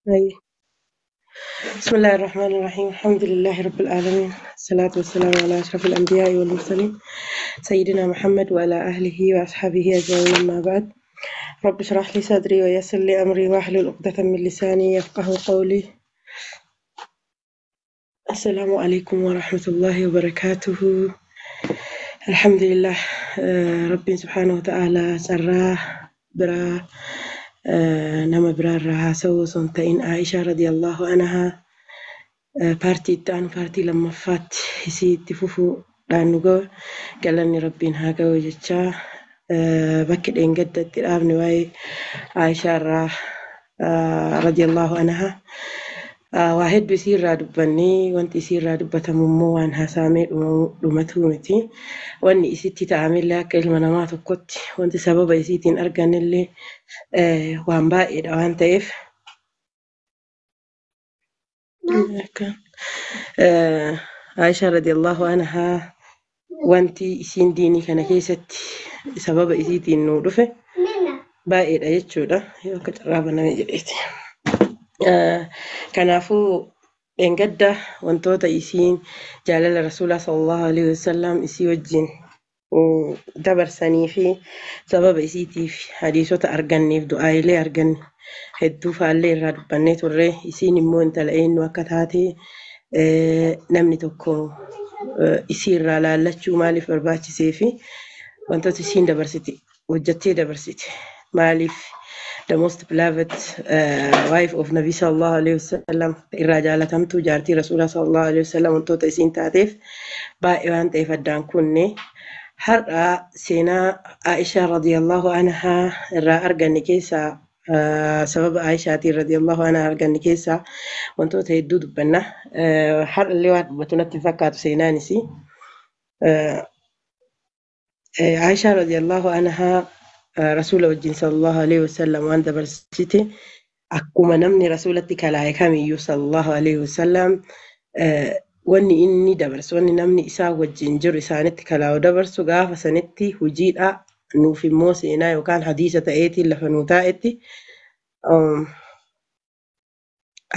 أي. بسم الله الرحمن الرحيم، الحمد لله رب العالمين، الصلاة والسلام على أشرف الأنبياء والمرسلين سيدنا محمد وعلى أهله وأصحابه أجمعين، أما بعد. رب اشرح لي صدري ويسر لي أمري واحلل عقدة من لساني يفقه قولي. السلام عليكم ورحمة الله وبركاته. الحمد لله، ربي سبحانه وتعالى سراه برا nama biraarraa haasa'uu osoo hin ta'in Aishaa radiyallahu anhaa paartii itti aanu, paartii lammaffaatti isii itti fufuudhaan nu ga'a, galanni Rabbiin haa ga'u jechaa, bakki dheengadda itti dhaabne waa'ee Aishaa irraa radiyallahu anhaa waa hedduu isii irraa dubbannee, wanti isii irraa dubbatamu immoo waan haasaamee dhumatuu miti. Wanni isitti ta'amillee akka ilma namaa tokkotti wanti sababa isiitiin argannillee waan baay'eedha waan ta'eef. Aishaa radiyallahu anhaa wanti isiin diinii kana keessatti sababa isiitiin nuu dhufe baay'eedha jechuudha. Yoo akka carraa baname jedheeti. Kanaafuu dheengadda wantoota isiin jaalala Rasuulaa sallallahu alaihi wasallam isii wajjin dabarsanii fi sababa isiitiif hadiisota arganneef du'aayilee arganne hedduu faallee irraa dubbannee turre. Isiin immoo intala eenyu akka taate, namni tokko isii irraa laallachuu maaliif barbaachisee fi wantoota isiin dabarsite, hojjattee dabarsite, maaliif the most beloved wife of Nabi sallallahu alaihi wasallam, irraa jaalatamtuu jaartii Rasuulaa sallallahu alaihi wasallam, wantoota isiin taateef baay'ee waan ta'eef addaan kunne. Har'a seenaa Aishaa radiyallahu anhaa irraa arganne keessaa, sababa Aishaatiin radiyallahu anhaa arganne keessaa wantoota hedduu dubbanna. Har'a illee waan dubbatu natti hin fakkaatu seenaan isii. Aishaa radiyallahu anhaa Rasuula wajjin sallallahu alaihi wasallam waan dabarsite, akkuma namni Rasuulatti kalaa'e kamiyyuu sallallahu alaihi wasallam, wanni inni dabarsu, wanni namni isaa wajjin jiru isaanitti kalaa'u dabarsu gaafa sanitti hojiidha, nuuf immoo seenaa yookaan hadiisa ta'eetiin lafa nuu taa'etti.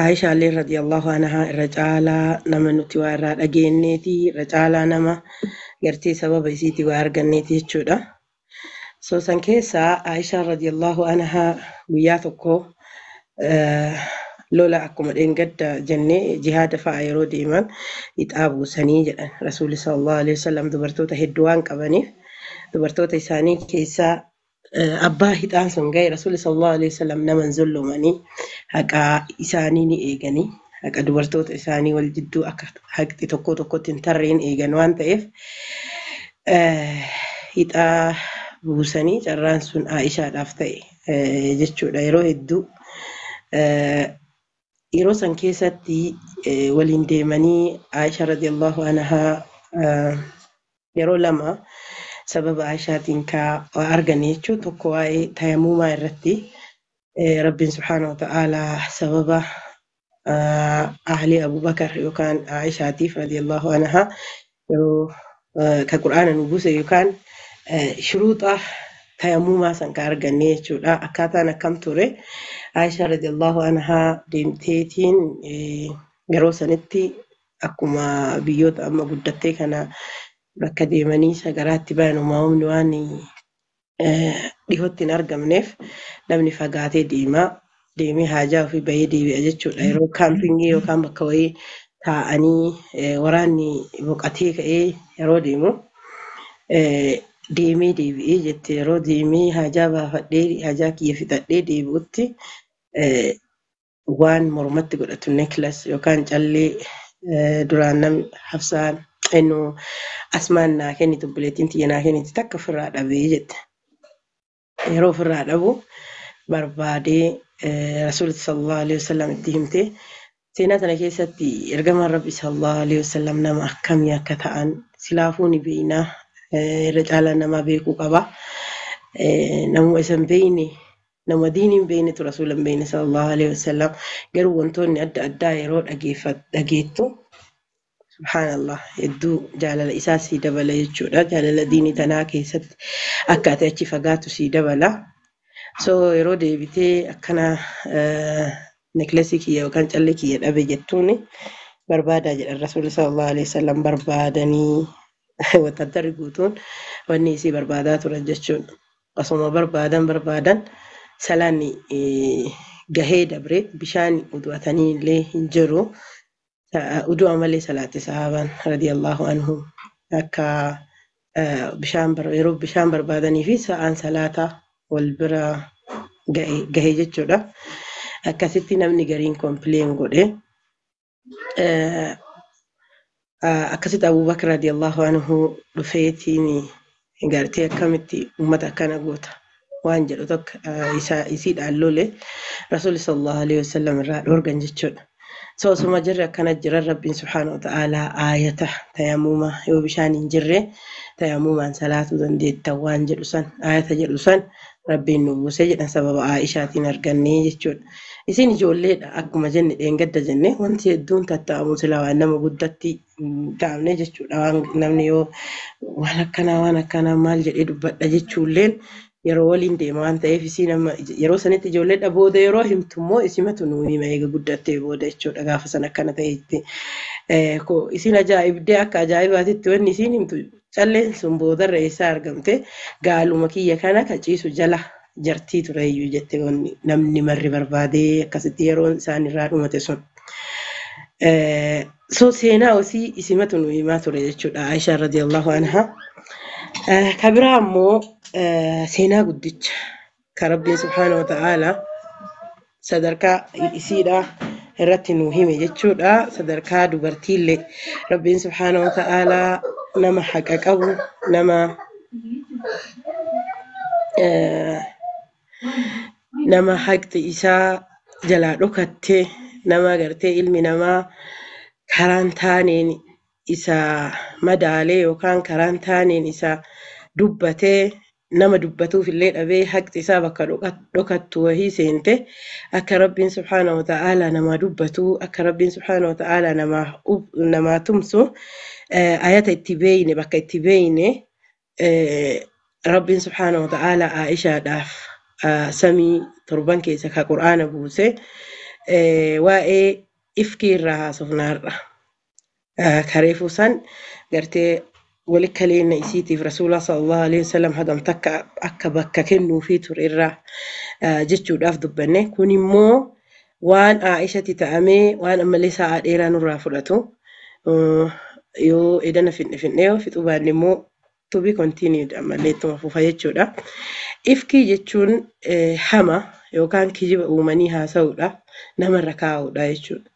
Aishaallee radiyallahu anhaa irra caalaa nama nuti waa irraa dhageenyeeti, irra caalaa nama gartee sababa isiitii waa arganneeti jechuudha. So san keessaa Aishaa radiyallahu anhaa guyyaa tokko lola, akkuma dheengadda jennee, jihaada fa'a yeroo deeman ixaa buusanii jedhan. Rasuulli sallallahu alaihi wasallam dubartoota hedduu waan qabaniif, dubartoota isaanii keessaa abbaa hixaan sun ga'e, Rasuulli sallallahu alaihi wasallam nama hin zulloomanii, haqa isaanii ni eeganii, haqa dubartoota isaanii wal jidduu akka haqxi tokko tokkotti hin tarreen eegan waan ta'eef, hixaa buusanii carraan sun Aishaadhaaf ta'e jechuudha. Yeroo hedduu yeroo san keessatti waliin deemanii Aisha radiyallahu anhaa yeroo lama sababa Aishaatiin kaa arganne jechuun, tokko waa'ee tayamuumaa irratti Rabbiin subhaanahu wa ta'aalaa sababa ahlii Abubakar yookaan Aishaatiif radiyallahu anhaa yeroo ka Qur'aana nu buuse yookaan shuruuxa tayamuumaa san ka arganne jechuudha. Akkaataan akkam ture? Aisha radiyallahu anhaa deemteetiin yeroo sanitti akkuma biyyoota amma guddattee kana bakka deemanii sagaraatti bayan uumamni waan dhihootti hin argamneef, namni fagaatee deema, deemee haajaa ofii bahee deebi'a jechuudha. Yeroo kaampingii yookaan bakka wayii taa'anii waraanni boqotee ka'ee yeroo deemu, deemee deebi'ee jette, yeroo deemee haajaa baafadhee haajaa kiyya fixadhee deebi'utti waan mormatti godhatu, necklace yookaan callee duraan namni Hafsaan eenyu Asmaan naa kennitu, obboleettiin tiyya naa kennitu takka ofirraa dhabee jette. Yeroo ofirraa dhabu barbaadee Rasuulli sallallahu alaihi wasallam itti himte. Seenaa tana keessatti ergamaan Rabbi sallallahu alaihi wasallam nama akkamii akka ta'an silaafuu ni beekna. Irra caalaa namaa beekuu qaba. Namuma isa hin beekne, nama diinii hin beeknetu Rasuula hin beekne sallallahu alaihi wasallam. Garuu wantoonni adda addaa yeroo dhageettu, subhaanallah, hedduu jaalala isaa sii dabala jechuudha. Jaalala diinii tanaa keessatti akka ati achi fagaatu sii dabala. So yeroo deebitee akkana Neklesii kiyya yookaan callee kiyya dhabe jettuuni barbaadaa jedhan Rasuulli sallallahu alaihi wasallam barbaadanii wattaaddarri guutuun wanni isii barbaadaa turan jechuudha. Osuma barbaadan salaanni gahee dabre bishaan udu'atanii illee hin jiru. Udu'a malee salaate sahaabaan radiyallahu anhum akka bishaan yeroo bishaan barbaadanii fi sa'aan salaataa wal bira gahe jechuudha. Akkasitti namni gariin kompileen godhe. Akkasitti Abubakar radiyallahu anhu dhufeetiin gartee akkamitti uummata akkana goota waan jedhu tokko isiidhaan lole Rasuulli sallallahu alaihi wasallam irraa dhoorgan jechuudha. So osuma jirre akkana jiran Rabbiin subhaanahu wa ta'aalaa aayata tayammuma yoo bishaan hin jirre tayammumaan salaatuu dandeetta waan jedhu san aayata jedhu san Rabbiin nu buuse jedhan sababa Aayishaatiin argannee jechuudha. Isin ijoolleedha akkuma jenne dheengadda jenne wanti hedduun tatta'amu sila waan nama guddatti ta'amne jechuudha. Waan namni yoo waan akkanaa maal jedhee dubbadha jechuulleen yeroo waliin deema waan ta'eef isiin amma yeroo sanitti ijoolleedha booda yeroo himtu immoo isimatu nuu hima eega guddattee booda jechuudha gaafa san akkana ta'etti. Isin ajaa'ibdee akka ajaa'ibaatitti wanni isiin himtu calleen sun boodarra eessaa argamte gaaluma kiyya kana ka ciisu jala jartii tureyyuu jette wanni namni marri barbaadee akkasitti yeroon isaan irraa dhumate sun. So seenaa osii isimatu nu himaa ture jechuudha Aishaa radiyallahu anha. Ka biraa ammoo seenaa guddicha ka Rabbiin subhaanahu wa ta'aalaa sadarkaa isiidha irratti nu hime jechuudha. Sadarkaa dubartiillee Rabbiin subhaanahu wa ta'aalaa nama haqa qabu nama haqti isaa jalaa dhokatte nama gartee ilmi namaa karaan taaneen isa madaalee yookaan karaan taaneen isa dubbatee nama dubbatuuf illee dhabee haqti isaa bakka dhokattu wahii seente akka Rabbiin subhaanahu wa ta'aalaa namaa dubbatu akka Rabbiin subhaanahu wa ta'aalaa namaa tumsu ayata itti beeyne bakka itti beeyne Rabbiin subhaanahu wa ta'aalaa Aishaadhaaf samii torban keessa ka Qur'aana buuse waa'ee ifkii irraa haasofna har'a. Kareefuu san gartee walikkaleenya isiitiif Rasuula sallallahu alaihi wasallam hagam takka akka bakka kennuufii ture irraa jechuudhaaf dubbanne. Kun immoo waan Aishatti ta'amee waan ammallee sa'a dheeraa nurraa fudhatu yoo edana finne yoo fixuu baanne immoo to be continued ammallee ittuma fufa jechuudha. Ifkii jechuun hama yookaan kijiba uumanii haasa'uudha namarra kaa'uudha jechuudha.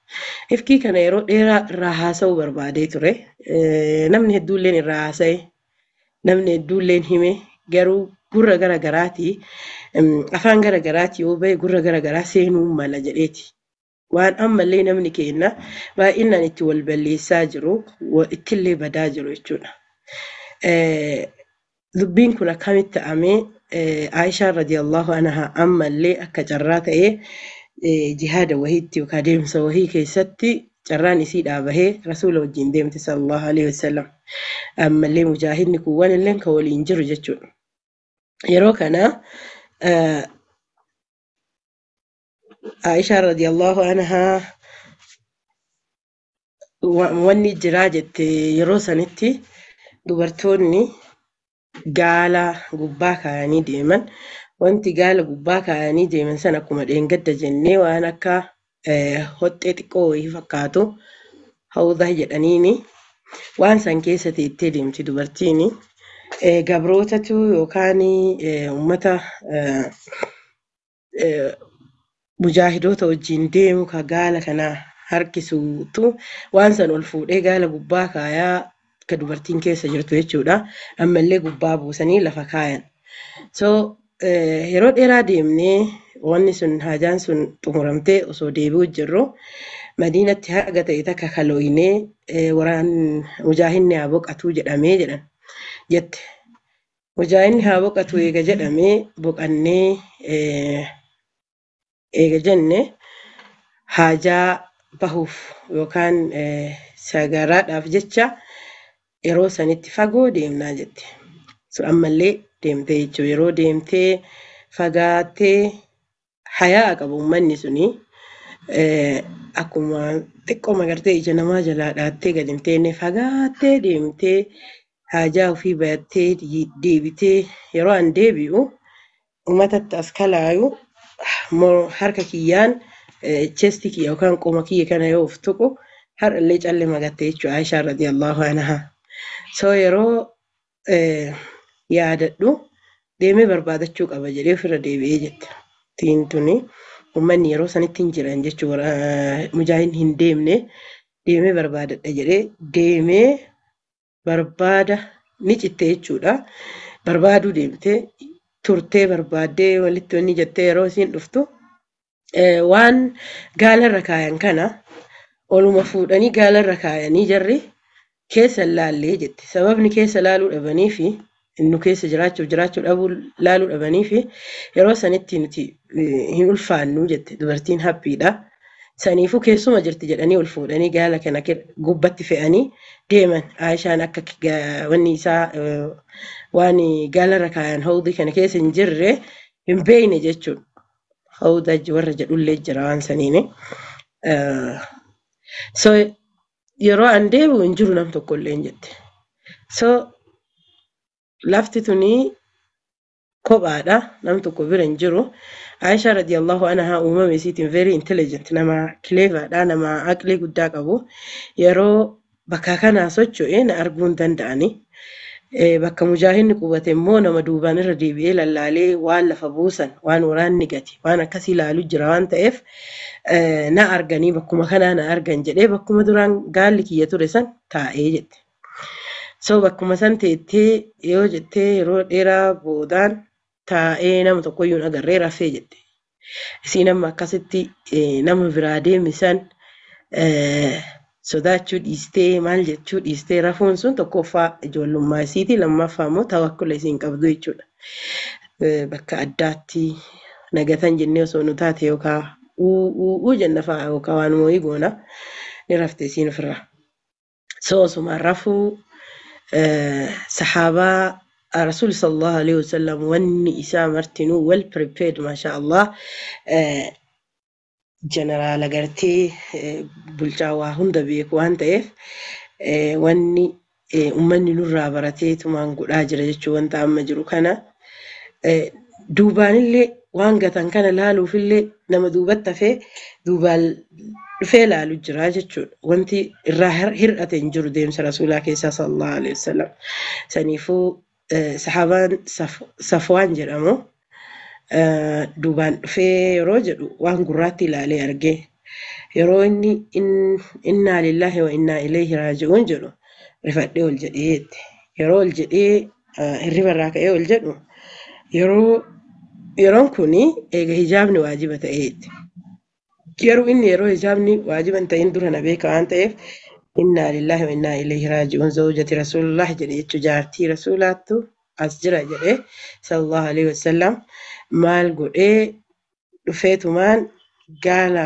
Ifkii kana yeroo dheeraa irraa haasa'uu barbaadee ture. Namni hedduulleen irraa haasa'e, namni hedduulleen hime garuu gurra gara garaatii afaan gara garaatii yoo bahe gurra gara garaa seenuu mala jedheeti. Waan ammallee namni keenya baay'inaan itti wal balleessaa jiru, ittillee badaa jiru jechuudha. Dubbiin kun akkamitti ta'amee Aishaan radiyallahu anha ammallee akka carraa ta'ee jihaada wahiitti yookaan deemsa wahii keessatti carraan isii dhaabahee Rasuula wajjin deemte sallallahu alaihi wasallam. Ammallee mujaahidni kuuwwan illee kan waliin jiru jechuudha. Yeroo kana Aishaan radiyallahu anha wanni jiraa jette yeroo sanitti dubartoonni gaala gubbaa kaayanii deeman. Wanti gaala gubbaa kaayanii deeman sana akkuma dheengadda jennee waan akka hoxxee xiqqoo wayii fakkaatu hawdaa jedhaniini waan san keessa teettee deemti dubartiin. Gabrootatu yookaan uummata mujaahidoota wajjin deemu ka gaala kana harkisuutu waan san ol fuudhee gaala gubbaa kaayaa ka dubartiin keessa jirtu jechuudha. Ammallee gubbaa buusanii lafa kaayan. So yeroo dheeraa deemnee wanni sun haajaan sun xumuramtee osoo deebi'u jirru Madiinatti haga ta'e takka kalooyinee waraan mujaahidni haa boqatuu jedhamee jedhan jette. Mujaahidni haa boqatu eega jedhamee boqannee eega jenne haajaa bahuuf yookaan sagaraadhaaf jecha yeroo sanitti fagoo deemnaa jette. So ammallee deemtee jechuudha. Yeroo deemtee fagaattee hayaa qabu uummanni suni Akkuma xiqqoo magartee ija namaa jalaa dhaattee gadi hin teenne fagaattee deemtee haajaa ofii bayattee deebitee yeroo an deebi'u uummatatti as kalaayu harka kiyyaan chesti kiyya yookaan qoma kiyya kana yoo of tuqu har'allee calle magatte jechuudha Aishaa radiyallahu anhaa. So yeroo yaadadhu deemee barbaadachuu qaba jedhee ofirra deebi'ee jette. Tiin tuni uummanni yeroo sanitti hin jiran jechuudha mujaahin hin deemne deemee barbaadadha jedhee deemee barbaada ni citte jechuudha. Barbaaduu deemtee turtee barbaaddee walitti wanni jettee yeroo isiin dhuftu waan gaalarra kaayan kana oluma fuudhanii gaalarra kaayanii jarri keessa laallee jette. Sababni keessa laaluu dhabanii fi nu keessa jiraachuuf jiraachuu dhabuu laaluu dhabanii fi yeroo sanitti nuti hin ulfaannu jette dubartiin haphiidha. Saniifuu keessuma jirti jedhanii ol fuudhanii gaala kana gubbatti fe'anii deeman. Aishaan akka wanni isaa waan gaalarra kaayan hawdii kana keessa hin jirre hin beekne jechuudha. Hawda warra jedhullee jira waan saniini. So yeroo an deebi'u hin jiru nam tokkollee hin jette. So lafti tuni kophaadha nam tokko bira hin jiru. Aisha radiyallahu anhaa uumama isiitiin very intelligent nama clever'dha nama aqlii guddaa qabu. Yeroo bakka kanaa socho'ee na arguu hin danda'ani. Bakka mujaahinni qubate immoo nama duubaan irra deebi'ee lallaalee waan lafa buusan waan waraanni gati waan akkasii ilaalu jira waan ta'eef na arganii bakkuma kanaa na argan jedhee bakkuma duraan gaalli kiyya ture san taa'ee jette. So bakkuma san teettee yoo jettee yeroo dheeraa boodaan taa'ee nama tokkoyyuu hin agarree rafee jette. Isiin amma akkasitti nama biraa deemisan sodaachuu dhiistee maal jechuu dhiistee rafuun sun tokkoffaa ijoollummaa isiiti lammaffaa immoo tawakkula isiin qabdu jechuudha. Bakka addaatti nagatan jennee osoo nu taate yookaan uu jenna fa'aa yookaan waan wayii goona ni rafte isiin ofirraa. So osumaan rafuu sahaabaa Rasuul sallallahu alaihi wasallam wanni isaa martinuu well prepared masha Allah jeneraala gartee bulchaa waa hunda beeku waan ta'eef wanni uummanni nurraa baratee tumaan godhaa jira jechuun wanta amma jiru kana duubaanillee waan gatan kana laaluufillee nama duubatti hafee duubaan dhufee laalu jira jechuudha. Wanti irraa hir'ate hin jiru deemsa rasuulaa keessaa sallallahu alaihi wasallam. Saniifuu sahaabaan Safwaan jedhamu duubaan dhufee yeroo jedhu waan gurraatti ilaalee argee yeroo inni innaa lillaahi wa innaa ilayhi raaji'uun jedhu rifadhee ol jedhee jette. Yeroo ol jedhee hirriba irraa ka'ee ol jedhu yeroon kuni eega hijaabni waajiba ta'ee jette. Yeroo inni yeroo hijaabni waajiba hin ta'in dura na beeka waan ta'eef innaa lillaahi wa innaa ilayhi raaji'uun zawjati rasuulillah jedhe jechuu jaartii rasuulaattu as jira jedhee sallallahu alaihi wasallam maal godhee dhufeetumaan gaala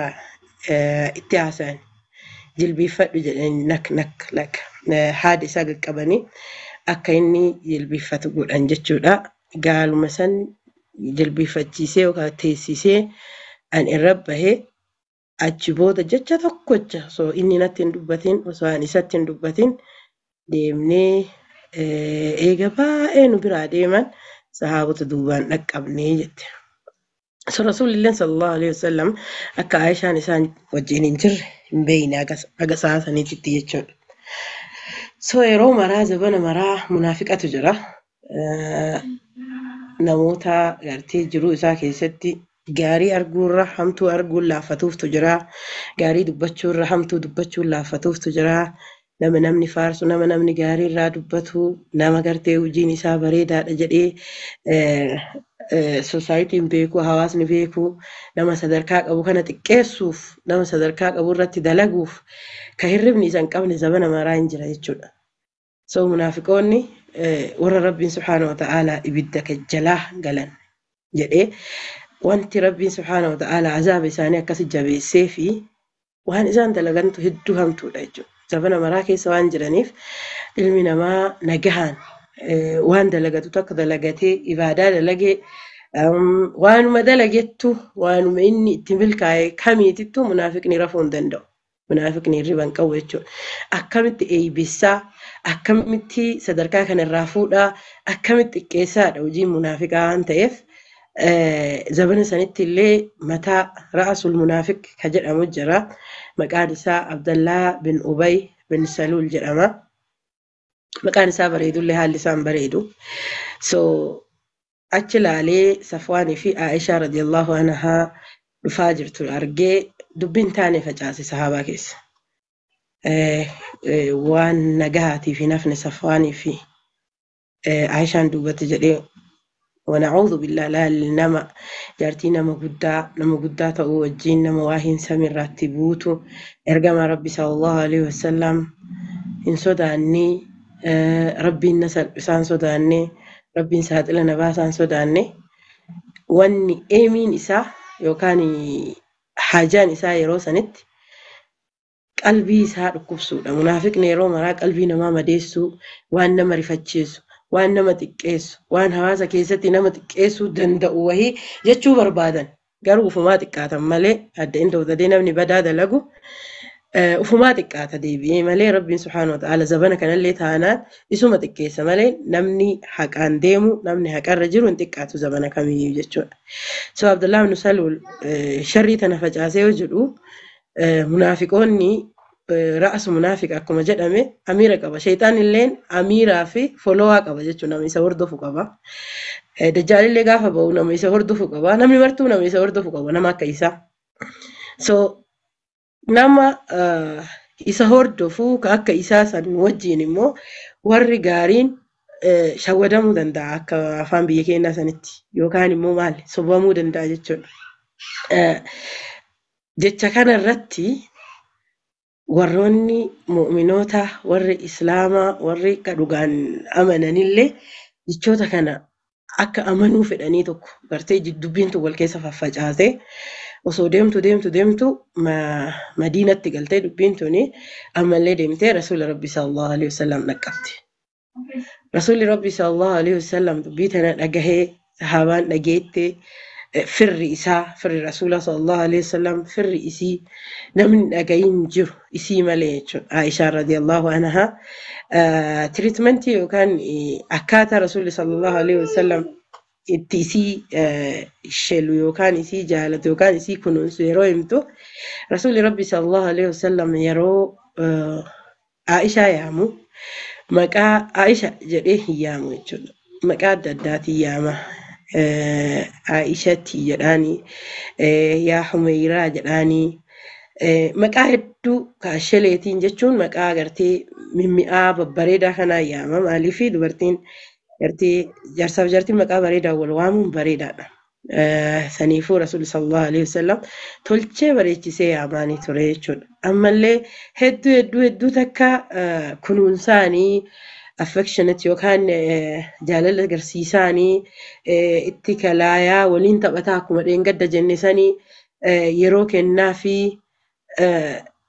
itti haasa'an jilbiifadhu jedhanii nak nak lak haada isaa qaqqabanii akka inni jilbiifatu godhan jechuudha. Gaaluma san jilbiifachiisee yookaan teessisee an irra bahee achi booda jecha tokkocha osoo inni natti hin dubbatin osoo ani isatti hin dubbatin deemnee eega baay'ee nu biraa deeman sahaabota duubaan dhaqqabnee jette. So Rasuulilleen sallallahu alaihi wasallam akka Aishaan isaan wajjin hin jirre hin beekne haga sa'a saniititti jechuudha. So yeroo maraa zabana maraa munaafiqatu jira. Namoota gartee jiruu isaa keessatti gaarii arguurra hamtuu arguun laaffatuuftu jira. Gaarii dubbachuurra hamtuu dubbachuun laaffatuuftu jira. Nama namni faarsu, nama namni gaarii irraa dubbatu, nama gartee hojiin isaa bareedaadha jedhee soosaayitiin beeku, hawaasni beeku, nama sadarkaa qabu kana xiqqeessuuf, nama sadarkaa qabu irratti dalaguuf ka hirribni isa hin qabne zabana maraa hin jira jechuudha. So munaafiqoonni warra Rabbiin subhaanahu wa ta'aalaa ibidda jalaa galan jedhee wanti Rabbiin subhaanahu wa ta'aalaa azaaba isaanii akkasi jabeessee fi waan isaan dalagantu hedduu hamtuudha jechuudha. Zabana maraa keessa waan jiraniif ilmi namaa nagahaan waan dalagatu takka dalagatee ibaadaa dalagee Waanuma dalagettu waanuma inni itti milkaa'e kamiitittu munaafiqni rafuu hin danda'u. Munaafiqni hirriba hin qabu jechuudha. Akkamitti eeybissaa, akkamitti sadarkaa kanarraa fuudhaa, akkamitti xiqqeessaadha hojiin munaafiqaa waan ta'eef zabana sanitti illee mataa ra'asul munaafiq ka jedhamu jira. Maqaan isaa Abdallaa bin Ubay bin Saluul jedhama. Maqaan isaa bareedullee haalli isaa hin bareedu. So achi ilaalee Safwaanii fi Aishaa radiyallahu anhaa dhufaa jirtu argee dubbiin taane facaase sahaabaa keessa. Waan nagahaatiif hin hafne Safwaanii fi Aishaan duubatti jedhee ونعوذ بالله laal nama jaartii nama guddaa ta'uu wajjin, nama waa hin samiirratti buutu, ergama Rabbi sallallahu alaihi wasallam hin sodaanne, Rabbiin na salphisaan sodaanne, Rabbiin saaxila na baasaan sodaanne. Wanni eemiin isaa yookaan haajaan isaa yeroo sanitti qalbii isaa dhukkubsuudha. Munaafiqni yeroo maraa qalbii namaa madeessuu, waan nama rifachiisu, waan nama xiqqeessu, waan hawaasa keessatti nama xiqqeessuu danda'u wahii jechuu barbaadan. Garuu ufumaa xiqqaatan malee adda inni ta'u namni badaa dalagu ufumaa xiqqaata deebi'ee malee, Rabbiin subhaanahu wa ta'ala zabana kanallee taanaan isuma xiqqeessa malee namni haqaan deemu, namni haqarra jiru hin xiqqaatu zabana kamiyyuu jechuudha. So Abdullah ibn Saluul sharrii tana facaasee yoo jedhu, munaafiqoonni ra'asu munaafiqa akkuma jedhame amiira qaba. Shayxaan illeen amiiraa fi folowaa qaba jechuudha, nama isa hordofu qaba. Dajjaalillee gaafa ba'u nama isa hordofu qaba. Namni martuu nama isa hordofu qaba, nama akka isaa. So nama isa hordofu ka akka isaa san wajjin immoo warri gaariin shawwadamuu danda'a akka afaan biyya keenyaa sanitti, yookaan immoo maali, sobamuu danda'a jechuudha. Jecha kana irratti warroonni mu'minoota, warri islaamaa, warri ka dhugaan amananillee jechoota kana akka amanuu fedhanii tokko gartee dubbiin tun wal keessa faffacaasee osoo deemtu deemtu deemtu Madiinatti galtee, dubbiin tuni ammallee deemtee Rasuula Rabbi sallallahu alaihi wasallam dhaqqabte. Rasuulli Rabbi sallallahu alaihi wasallam dubbii tana dhagahee, sahaabaan dhageette, firri isaa, firri Rasuula sallallahu alaihi wasallam, firri isii, namni dhagahin jiru isii malee jechuudha. Aishaa radiyallahu anhaa treatmentii yookaan akkaataa Rasuulli sallallahu alaihi wasallam itti isii shelu yookaan isii jaalatu yookaan isii kunuunsu yeroo himtu, Rasuulli Rabbi sallallahu alaihi wasallam yeroo Aishaa yaamu maqaa Aisha jedhee hin yaamu jechuudha. Maqaa adda addaatiin yaama. Aishatti jedhaanii, yaa Humeyraa jedhaanii, maqaa hedduu kaasheleetiin jechuun maqaa gartee mimmi'aa babbareedaa kanaan yaama. Maaliif dubartiin gartee jaarsaaf jaartiin maqaa bareedaa wal waamuun bareedaadha. Saniifuu Rasuulli sallallahu alaihi wasallam tolchee bareechisee yaamaanii ture jechuudha. Ammallee hedduu hedduu hedduu takka kunuunsaanii, affectionate yookaan jaalala agarsiisaanii, itti kalaayaa, waliin taphataa, akkuma dheengadda jenne sanii yeroo kennaa fi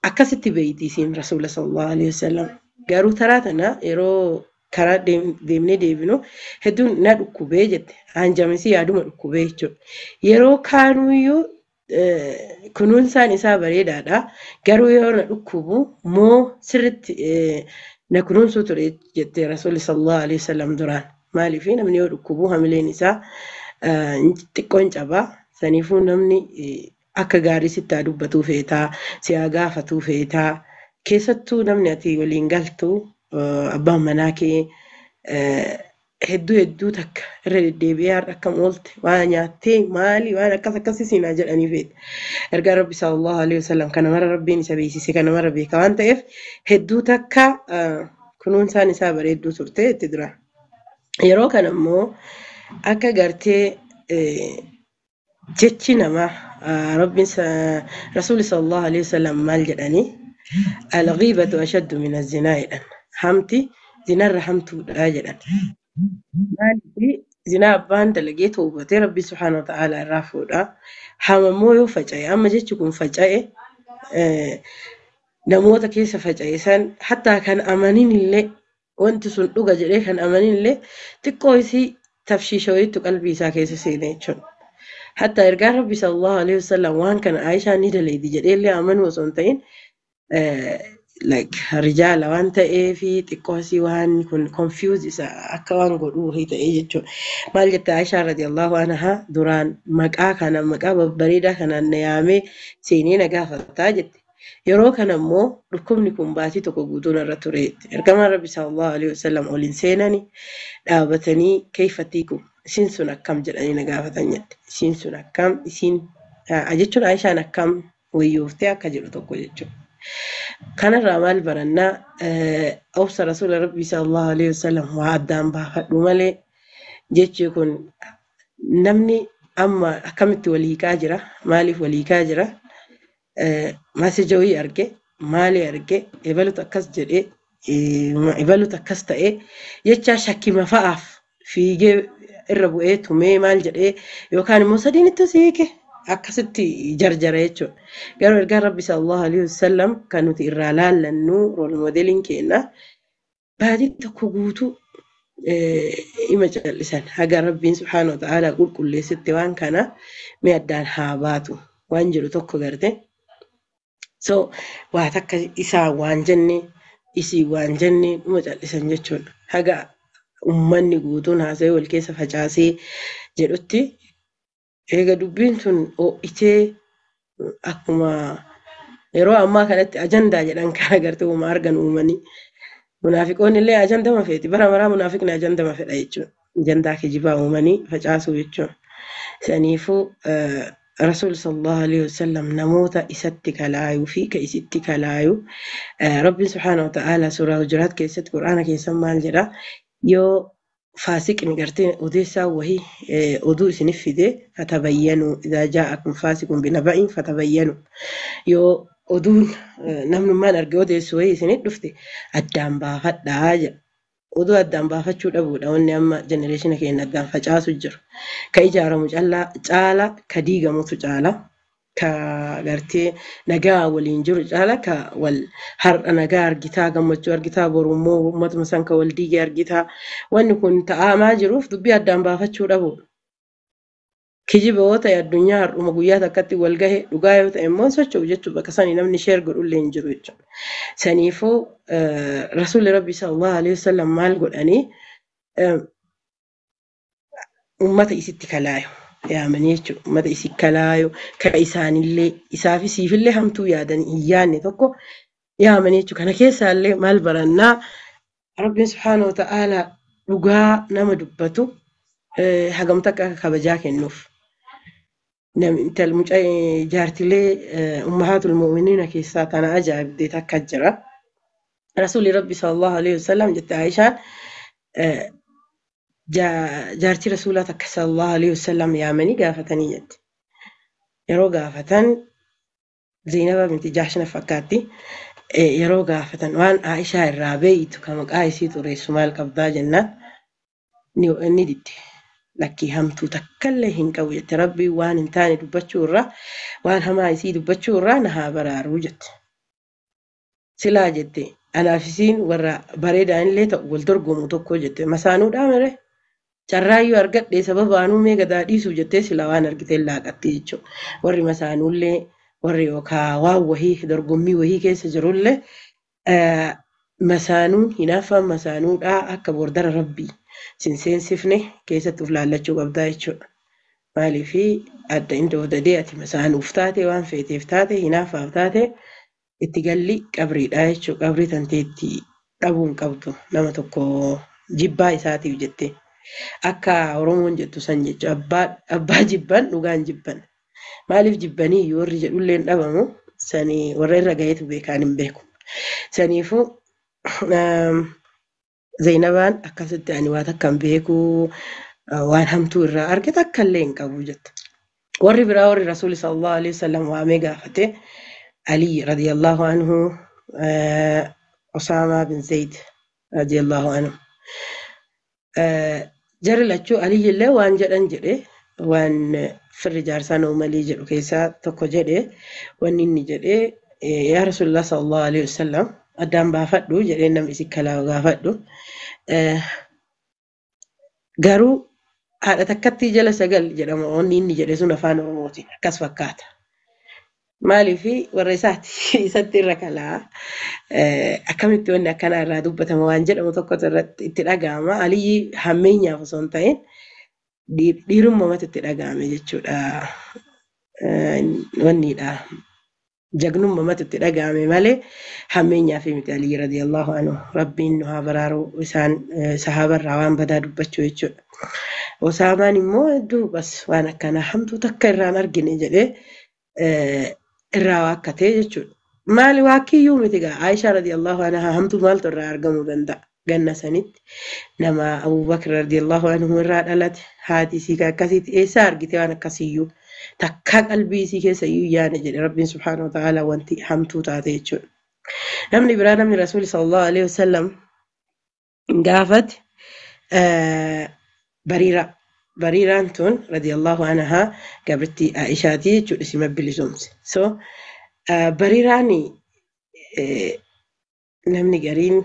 akkasitti beeyti isiin Rasuula sallallahu alaihi wasallam. Garuu taraa tana yeroo karaa deemnee deebinu hedduun na dhukkubee jette. Hanjamisii yaaduma dhukkubee jechuudha. Yeroo kaanuyyuu kunuunsaan isaa bareedaadha. Garuu yeroo na dhukkubu moo sirritti na kunuunsuu ture jette Rasuulli sallallahu alaihi wasallam duraan. Maaliif namni yoo dhukkubu hamileen isaa xiqqoo hin cabaa. Saniifuu namni akka gaarii sitti haa dubbatuu feetaa, si haa gaafatuu feetaa. Keessattuu namni ati waliin galtu, abbaan manaa kee, hedduu hedduu takka irra deddeebi'ee har'a akkam oolte, waan nyaattee, maali, waan akkas akkasii siinaa jedhanii feeta. Ergaa Rabbi sallallahu alaihi wasallam kana mara Rabbiin isa beeksise, kana mara beeka waan ta'eef hedduu takka kunuunsaan isaa bareedduu turte itti dura. Yeroo kana immoo akka gartee jechi namaa Rabbiin, Rasuulli sallallahu alaihi wasallam maal jedhanii, "الغيبة أشد من الزنا" jedhan. Hamti zinarra hamtuudha jedhan. Maaliif zinaa abbaan dalagee toobatee Rabbi subhaanahu wa ta'ala irraa fuudha. Hamammoo yoo faca'e, amma jechi kun faca'e, namoota keessa faca'e san hattaa kan amanin illee, wanti sun dhuga jedhee kan amanin illee xiqqoo isii Tafshiisha wayiitu qalbii isaa keessa seene jechuudha. Hatta ergaan Rabbi sallallahu alaihi wasallam waan kana Aishaan ni daleedi jedheellee amanuu osoo hin ta'in, like rijaala waan ta'eefi xiqqoosii waan kun confuse isa akka waan godhuu wahii ta'ee jechuudha. Maal jette Aishaan radiyallahu anhaa? Duraan maqaa kana, maqaa babbareedaa kanaan na yaamee seenee na gaafataa jette. Yeroo kana immoo dhukkubni kun baatii tokko guutuu narra ture jette. Ergamaan Rabbi sallallahu alaihi wasallam oliin seenanii dhaabatanii, "Kayfa tiikum?" Isiin sun akkam jedhanii na gaafatan jette. Isiin sun akkam, isiin jechuun Aishaan akkam wayyooftee akka jedhu tokko jechuudha. Kanarraa maal barannaa? Obsa Rasuula Rabbii sallallahu alaihi wasallam waa addaan baafadhu malee jechi kun namni amma akkamitti wal hiikaa jira? Maaliif wal hiikaa jira? Message wayii arge, maali arge, ebalutu akkas jedhee, ebalutu akkas ta'ee jecha shakkima fa'aaf fiigee irra bu'ee tumee maal jedhee yookaan immoo sadiinitti si hiike akkasitti jarjara jechuudha. Garuu ergaan Rabbi sallallahu alaihi wasallam kan nuti irraa laallannu, role modeliin keenya, baatii tokko guutuu ima callisan haga Rabbiin subhaanahu wa ta'ala qulqulleessitti waan kana mee addaan haa baatu waan jedhu tokko garte. So waa takka isaa waan jenne, isii waan jenne, dhuma callisan jechuudha. Haga ummanni guutuun haasa'ee wal keessa facaasee jedhutti eega dubbiin tun ho'itee, akkuma yeroo ammaa kanatti ajandaa jedhan kana gartee uuma argan uumanii. Munaafiqoonni illee ajandama feeti. Bara maraa munaafiqni ajandama fedha jechuudha. Ajandaa kijibaa uumanii facaasuu jechuudha. Saniifuu Rasuul sallallahu alaihi wasallam namoota isatti kalaayuu fi ka isitti kalaayuu, Rabbiin subhaanahu wa ta'ala suuraa Hujuraat keessatti, Qur'aana keessatti maal jedha? Yoo faasiqni gartee odeessaa wahii oduu isinif fide, fatabayyanu, idhaa jaa'akum faasiqun binaba'in fatabayyanu, yoo oduun namnummaan arge odeessu wahii isinit dhufte addaan baafadhaa jedha. Oduu addaan baafachuu dhabuudha wanni amma generation keenya addaan facaasu jiru. Ka ijaaramu caala ka diigamutu caala. Ka gartee nagaa waliin jiru caala ka wal har'a nagaa argitaa, gammachuu argitaa, boru immoo uummatuma san ka wal diige argitaa. Wanni kun ta'amaa jiruuf dubbii addaan baafachuu dhabuudha. Kijiba yoo ta'e addunyaa har'uma guyyaa takkatti wal gahe, dhugaa yoo ta'e immoo socho'u jechuudha. Bakka sanii namni share godhullee hin jiru jechuudha. Saniifuu Rasuulli Rabbi sallallahu alaihi wasallam maal godhanii? Uummata isitti kalaayu yaamanii jechuudha. Uummata isi kalaayu ka isaanillee isaaf isiifillee hamtuu yaadanii hin yaadne tokko yaamanii jechuudha. Kana keessaallee maal barannaa? Rabbiin subhaanahu wa ta'ala dhugaa nama dubbatu hagam takka akka kabajaa kennuuf. Intal mucaa jaartilee ummahaatul mu'miniina keessaa tana ajaa'ibdee takka jira. Rasuulli Rabbi sallallahu alaihi wasallam, jette Aishaan, jaartii Rasuulaa takka sallallahu alaihi wasallam yaamanii gaafatanii jette. Yeroo gaafatan, Zeenaba binti Jaashna fakkaatti. Yeroo gaafatan, waan Aishaa irraa beeytu ka maqaa isii xureessu maal qabdaa jennaan ni didde. Lakkii, hamtuu takkallee hin qabu jette. Rabbii waan hin taane dubbachuu irraa, waan hamaa isii dubbachuu irraa na haa baraaruu jette. Silaa jette anaaf isiin warra bareedaan illee ta'u wal dorgomu tokko jette. Masaanuudhaa mere carraayyuu argadhe sababa anuu mee gadaa dhiisuu jettee sila waan argite laaqatti jechuudha. Warri masaanuullee, warri yookaan waan wahii dorgommii wahii keessa jirullee, masaanuun hinaaffaan masaanuudhaa akka bordara Rabbii sin seensifne keessatti of laallachuu qabdaa jechuudha. Maaliifi adda inni oodadee ati masaanuuf taate, waan feeteef taate, hinaaffaaf taate, itti galli qabriidha jechuudha. Qabrii tanteetti dhabuu hin qabdu nama tokko jibbaa isaatiif jettee. Akka Oromoon jettu san jechuudha. Abbaa jibban dhugaan jibban. Maaliif jibbanii warri jedhullee hin dhabamu, sanii warra irra gaheetu beekaan hin beeku. Saniifuu Zeenabaan akkasitti ani waa takka hin beeku, waan hamtuu irraa arge takka illee hin qabu jette. Warri biraa, warri Rasuulli sallallahu alaihi wasallam waamee gaafate, Ali radiyallahu anhu, Osaamaa bin Zayd radiyallahu anhu. Jarri lachuu, Ali illee waan jedhan jedhe, waan firri jaarsaa nuu malii jedhu keessaa tokko jedhe. Wanni inni jedhe, yaa Rasuulillah sallallahu alaihi wasallam, addaan baafadhu jedhee, namni isi kalaa gaafadhu. Garuu Haadha takkatti jala sagal jedhama wanni inni jedhe sun afaan Oromootiin akkas fakkaata. Maaliif warra isaati isatti irra kalaa akkamitti wanni akkanaa irraa dubbatama waan jedhamu tokkotu irratti itti dhaga'ama. Aliyyi hammeenyaaf osoo hin ta'in dhiirummamatu itti dhaga'ame jechuudha. Wanniidha. Jagnummamatu itti dhaga'ame malee hammeenyaaf miti Aliyyi radiyallahu anhu. Rabbiin nu haa baraaru isaan sahaabarraa waan badaa dubbachuu jechuudha. Osaamaan immoo hedduu bas waan akkanaa hamtuu takka irraan argine jedhee irraa waakkatee jechuudha. Maali waakkiyyuu miti gaa Aishaa radiyallahu anha hamtuu maaltu irraa argamuu danda'a? Ganna sanitti nama Abubakar radiyallahu anhu irraa dhalate haati isii akkasitti eessaa argite waan akkasiyyuu takkaa qalbii isii keessa iyyuu yaane jedhe Rabbiin subhaanahu wa ta'ala wanti hamtuu taate jechuudha. Namni biraa namni Rasuulli sallallahu alaihi wasallam gaafate Bariiraa. Bariiraan tun radiyallahu anha gabrittii Aishaati jechuudha isima bilisoomse. So Bariiraan namni gariin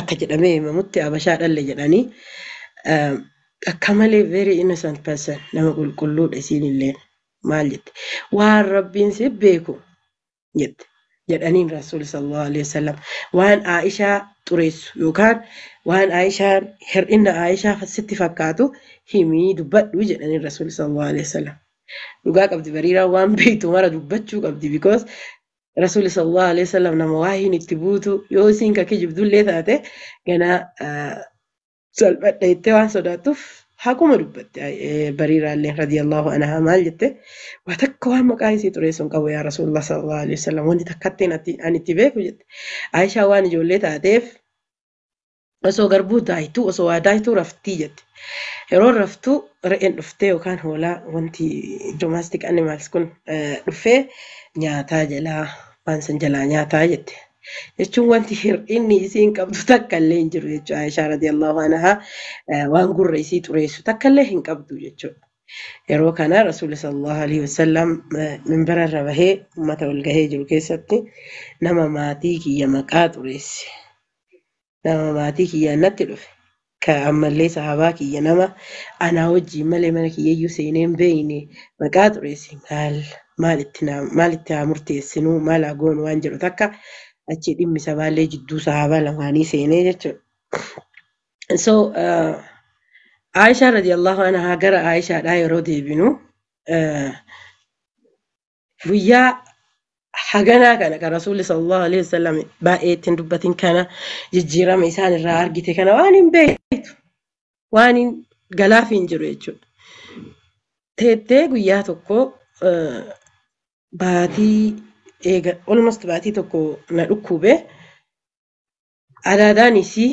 akka jedhamee himamutti Habashaa dhalle jedhanii akka malee very innocent person nama qulqulluudha isiin illee maal jette waan Rabbiin si beeku jette jedhaniin Rasuulli sallallahu alaihi wasallam waan Aishaa xureessu yookaan waan Aishaan hir'ina Aishaa sitti fakkaatu himii dubbadhu jedhaniin Rasuulli sallallahu alaihi wasallam. Dhugaa qabdi Bariiraan waan beektu mara dubbachuu qabdi because Rasuulli sallallahu alaihi wasallam nama waa hin itti buutu yoo isiin ka kijibdullee taate ganaa salphadha jettee waan sodaattuuf haquma dubbatte Bariiraallee radiyallahu anha maal jette waa takka waan maqaa isii xureessu hin qabu yaa Rasuulullah sallallahu alaihi wasallam wanti takkatti ani itti beeku jette. Aishaa waan ijoollee taateef osoo garbuu daayituu osoo waa daayituu raftii jette. Yeroo raftuu re'een dhuftee yookaan hoolaa wanti domestic animals kun dhufee nyaataa jalaa waan san jalaa nyaataa jette. Jechuun wanti hir'inni isiin qabdu takka illee hin jiru jechuudha. Aishaa radiyallahu anha waan gurra isii xureessu takka illee hin qabdu jechuudha. Yeroo kana Rasuulli sallallahu alaihi wasallam minbara irra bahee uummata wal gahee jiru keessatti nama maatii kiyya maqaa xureesse. Nama maatii kiyya natti dhufe. Ka ammallee sahabaa kiyya nama anaa wajjin malee mana kiyyayyuu seenee hin beekne maqaa xureesse maal itti haa murteessinuu maal haa goonu waan jedhu takka achi dhimmi sabaallee jidduu sahabaa lamaanii seenee jechuudha. So Aishaa radiyallahu anha gara Aishaadhaa yeroo deebinu guyyaa haganaa kana kan Rasuulli sallallahu alaihi wasallam baay'ee ittiin dubbatin kana jijjiirama isaan irraa argite kana waan hin beektu waan hin galaaf hin jiru jechuudha. Teettee guyyaa tokko baatii eega almost baatii tokko na dhukkube adaadaan isii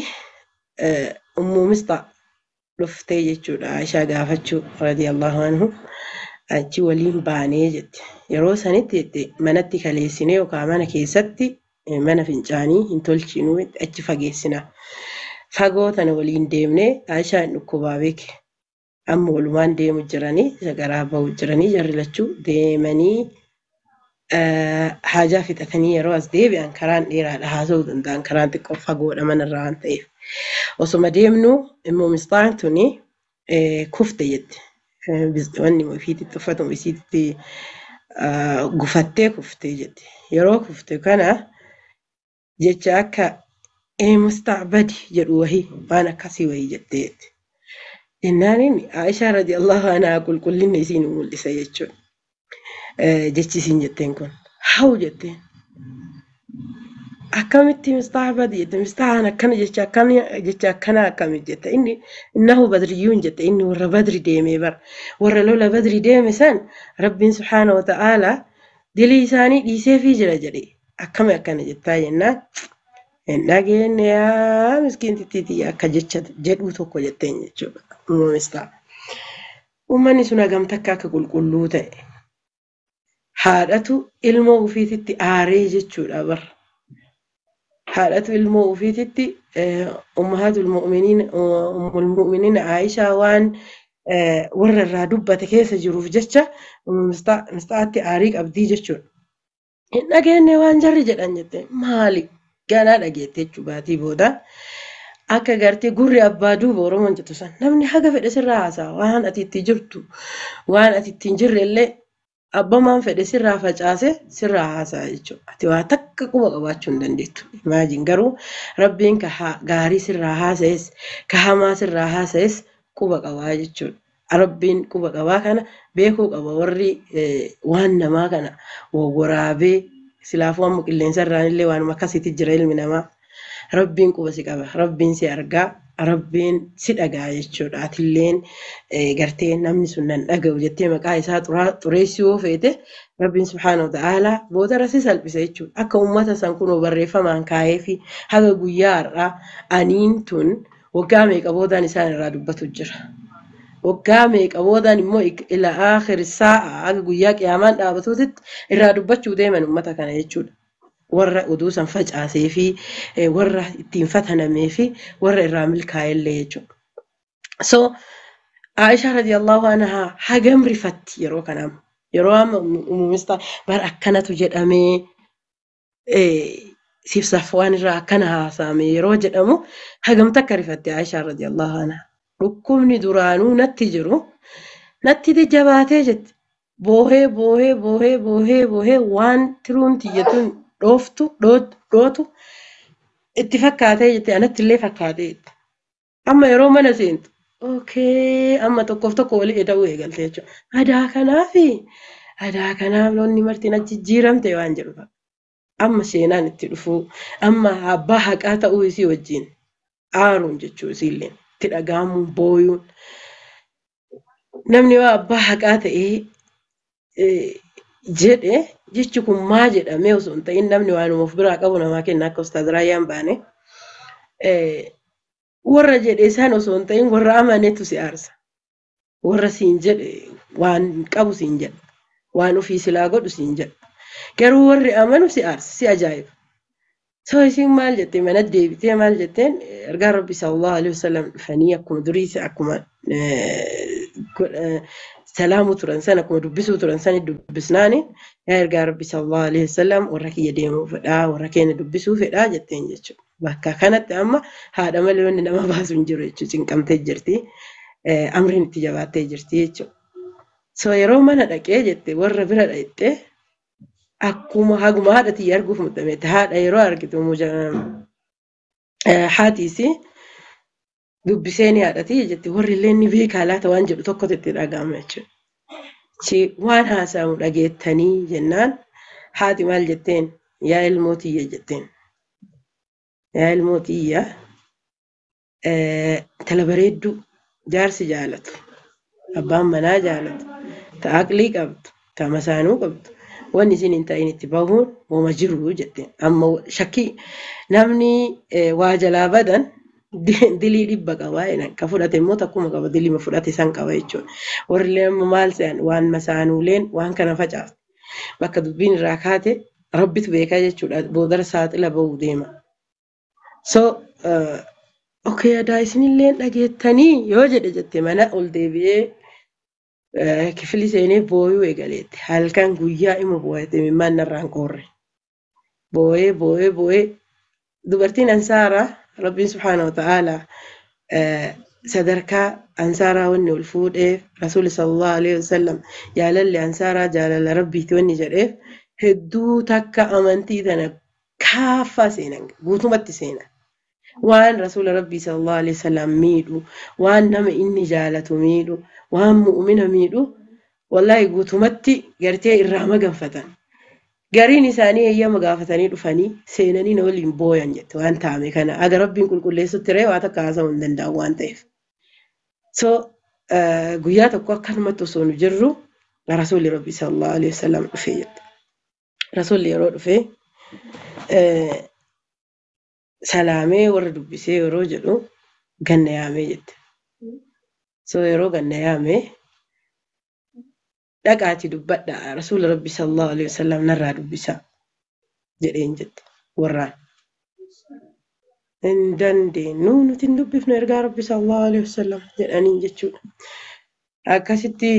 Ummu Misxaa dhuftee jechuudha Aishaa gaafachuu radiyallahu anhu achi waliin baanee jette. Yeroo sanitti jette manatti kaleessinee yookaan mana keessatti mana fincaanii hin tolchinuu achi fageessina. Fagoo tana waliin deemnee Aishaan dhukkubaa beeke. Amma walumaan deemu jiranii isa garaa bahu jiranii jarri lachuu deemanii haajaa fixatanii yeroo as deebi'an karaan dheeraadha haasa'uu danda'an karaan xiqqoo fagoodha manarraa waan ta'eef. Osuma deemnu immoo Misxaan tuni kufte jette. Wanni ofiitti uffatuma isiitti gufattee kufte jette. Yeroo kufte kana jecha akka Misxaa badi jedhu wahii waan akkasii wahii jettee jette. Jennaan Aishaa radiyallahu anhaa qulqullinni isiin mul'isa jechuudha. Jechi isiin jetteen kun hawu jetteen. Akkamitti Misxaa badi jette Misxaan akkana jecha akkana jecha akkana akkamitti jette inni innahu badriyyuun jette inni warra badri deemee bara warra lola badri deeme san Rabbiin subhaana wa ta'ala dilii isaanii dhiiseefii jira jedhe akkami akkana jettaa jennaan hin dhageenye yaa miskiintittiitii akka jecha jedhuu tokko jetteen jechuudha. Ummu Misxaa. Uummanni sun hagam takka akka qulqulluu ta'e haadhatu ilmoo ofiititti aaree jechuudha bara. Haadhatu ilmoo ofiititti ummahaatul mu'miniin ummul mu'miniin Aishaa waan warra irraa dubbate keessa jiruuf jecha Misxaatti aarii qabdii jechuudha. Hin dhageenye waan jarri jedhan jette maali ganaa dhageette jechuu baatii booda Akka gartee gurri abbaa duuba Oromoon jettu san namni haga fedhe sirraa haasa'a. Waan ati itti jirtu waan ati ittiin jirre illee abbamaan fedhe sirraa facaase sirraa haasa'a jechuudha. Ati waa takka quba qabaachuu hin dandeettu. Imaajiin garuu Rabbiin ka gaarii sirraa haasa'es ka hamaa sirraa haasa'es quba qabaa jechuudha. Rabbiin quba qabaa kana beekuu qaba warri waan namaa kana wawwaraabee silaafuu amma qilleensa irraan illee waanuma akkasiitti jira ilmi namaa. Rabbiin quba si qaba. Rabbiin si argaa. Rabbiin si dhagaa jechuudha. Atilleen gartee namni sun nan dhaga'u jettee maqaa isaa xureessuu yoo feete Rabbiin subhaanahu wa ta'aalaa boodarra si salphisa jechuudha. Akka uummata san kunoo barreeffamaan kaa'ee fi haga guyyaa har'aa aniin tun waggaa meeqa boodaan isaan irraa dubbatu jira. Waggaa meeqa boodaan immoo ila aakhiri saa'a haga guyyaa qiyaamaan dhaabatuutitti irraa dubbachuu deeman uummata kana jechuudha. Warra oduu san facaasee fi warra ittiin fatanamee fi warra irraa milkaa'ellee jechuudha. So Aishaa radiyallahu anhaa hagam rifatti yeroo kana yeroo amma umuumista bara akkanatu jedhamee siif Safwaan irraa akkana haasa'ame yeroo jedhamu hagam takka rifatti Aishaa radiyallahu anhaa. Dhukkubni duraanuu natti jiru natti jabaatee jetti. Boohee boohee boohee boohee boohee waan tiruun tiyyatuun dhooftu dhootu itti fakkaatee jette anatti illee fakkaatee jette. Amma yeroo mana seentu okee amma tokkoof tokko walii eda'uu eegalte jechuudha. Adaa kanaaf lonni marti na jijjiiramte waan jedhu fa'a. Amma seenaan itti dhufuu amma abbaa haqaa ta'uu isii wajjin aaruun jechuu isiillee itti dhaga'amuun booyuun namni waa abbaa haqaa ta'ee jedhe jechi kun maa jedhamee osoo hin ta'in namni waanuma of biraa qabu namaa kenna akka Ustaaz Raayyaan baane warra jedhe isaan osoo hin ta'in warra amanetu si aarsa. Warra siin jedhe waan qabu siin jedha. Waan ofii silaa godhu siin jedha. Garuu warri amanu si aarsa si ajaa'iba. So isiin maal jettee mana deebitee maal jetteen ergaa Rabbi sallallahu alaihi wasallam dhufanii akkuma durii akkuma salaamuu turan sana akkuma dubbisuu turan sana dubbisnaani yaa ergaa Rabbi sallallahu alaihi wasallam warra kiyya deemuu fedhaa warra keenya dubbisuu fedhaa jetteen jechuudha. Bakka kanatti amma haadha malee wanni nama baasu hin jiru jechuudha cinqamtee jirti. Amriin itti jabaattee jirti jechuudha. So yeroo mana dhaqee jette warra bira dhaqxee akkuma haguma haadha tiyya arguuf muddamete haadha yeroo argitu haatiisi dubbisee ni haadha tiyya jette warri illee ni beekaa laata waan jedhu tokkotu itti dhaga'ama jechuudha. Waan haasa'amu dhageettanii jennaan haati maal jetteen yaa ilmoo tiyya jetteen. Yaa ilmoo tiyya intala bareedduu jaarsi jaalatu abbaan manaa jaalatu ta aqlii qabdu ta masaanuu qabdu wanni isin hin ta'in itti bahuun wama jiru jetteen. Amma shakkii namni waa jalaa badan dilii dhibba qaba jedhan ka fudhate immoo takkuma qaba dilima fudhate san qaba jechuudha. Warri amma maal se'an waan masaanuuleen waan kana facaafte bakka dubbiin irraa kaate Rabbitu beekaa jechuudha boodara saaxila bahuu deema. So okay adaa isinillee dhageettanii yoo jedhe jette mana ol deebi'ee kifili seenee booyuu eegaleetti halkan guyyaa ima boo'ate imimmaan narraan qoorre. Boo'ee boo'ee boo'ee dubartiin ansaaraa Rabbiin subhaanahu wa ta'aalaa sadarkaa ansaaraa wanni ol fuudheef Rasuulli sallallahu alaihi wasallam jaalalli ansaaraa jaalala Rabbiiti wanni jedheef hedduu takka amantii tana kaaffaa seenan guutumatti seenan. Waan Rasuula Rabbii sallallahu alaihi wasallam miidhu waan nama inni jaalatu miidhu waan mu'umina miidhu wallaahi guutumatti gartee irraa maganfatan. Gariin isaanii eeyyama gaafatanii dhufanii seenanii na waliin booyan jette waan taa'ame kana aga Rabbiin qulqulleessutti ree waa takka haasa'uu hin danda'u waan ta'eef. So guyyaa tokko akkanumatti osoo nu jirru Rasuulli Rabbii sallallahu alaihi wasallam dhufee jette. Rasuulli yeroo dhufee salaamee warra dubbisee yeroo jedhu ganna yaamee jette. So yeroo ganna yaamee dhaqaatii dubbadhaa Rasuula Rabbi sallallahu alaihi wasallam narraa dubbisaa jedheen jette warraan. Hin dandeenyu nuti hin dubbifnu ergaa Rabbi sallallahu alaihi wasallam jedhaniin jechuudha. Akkasitti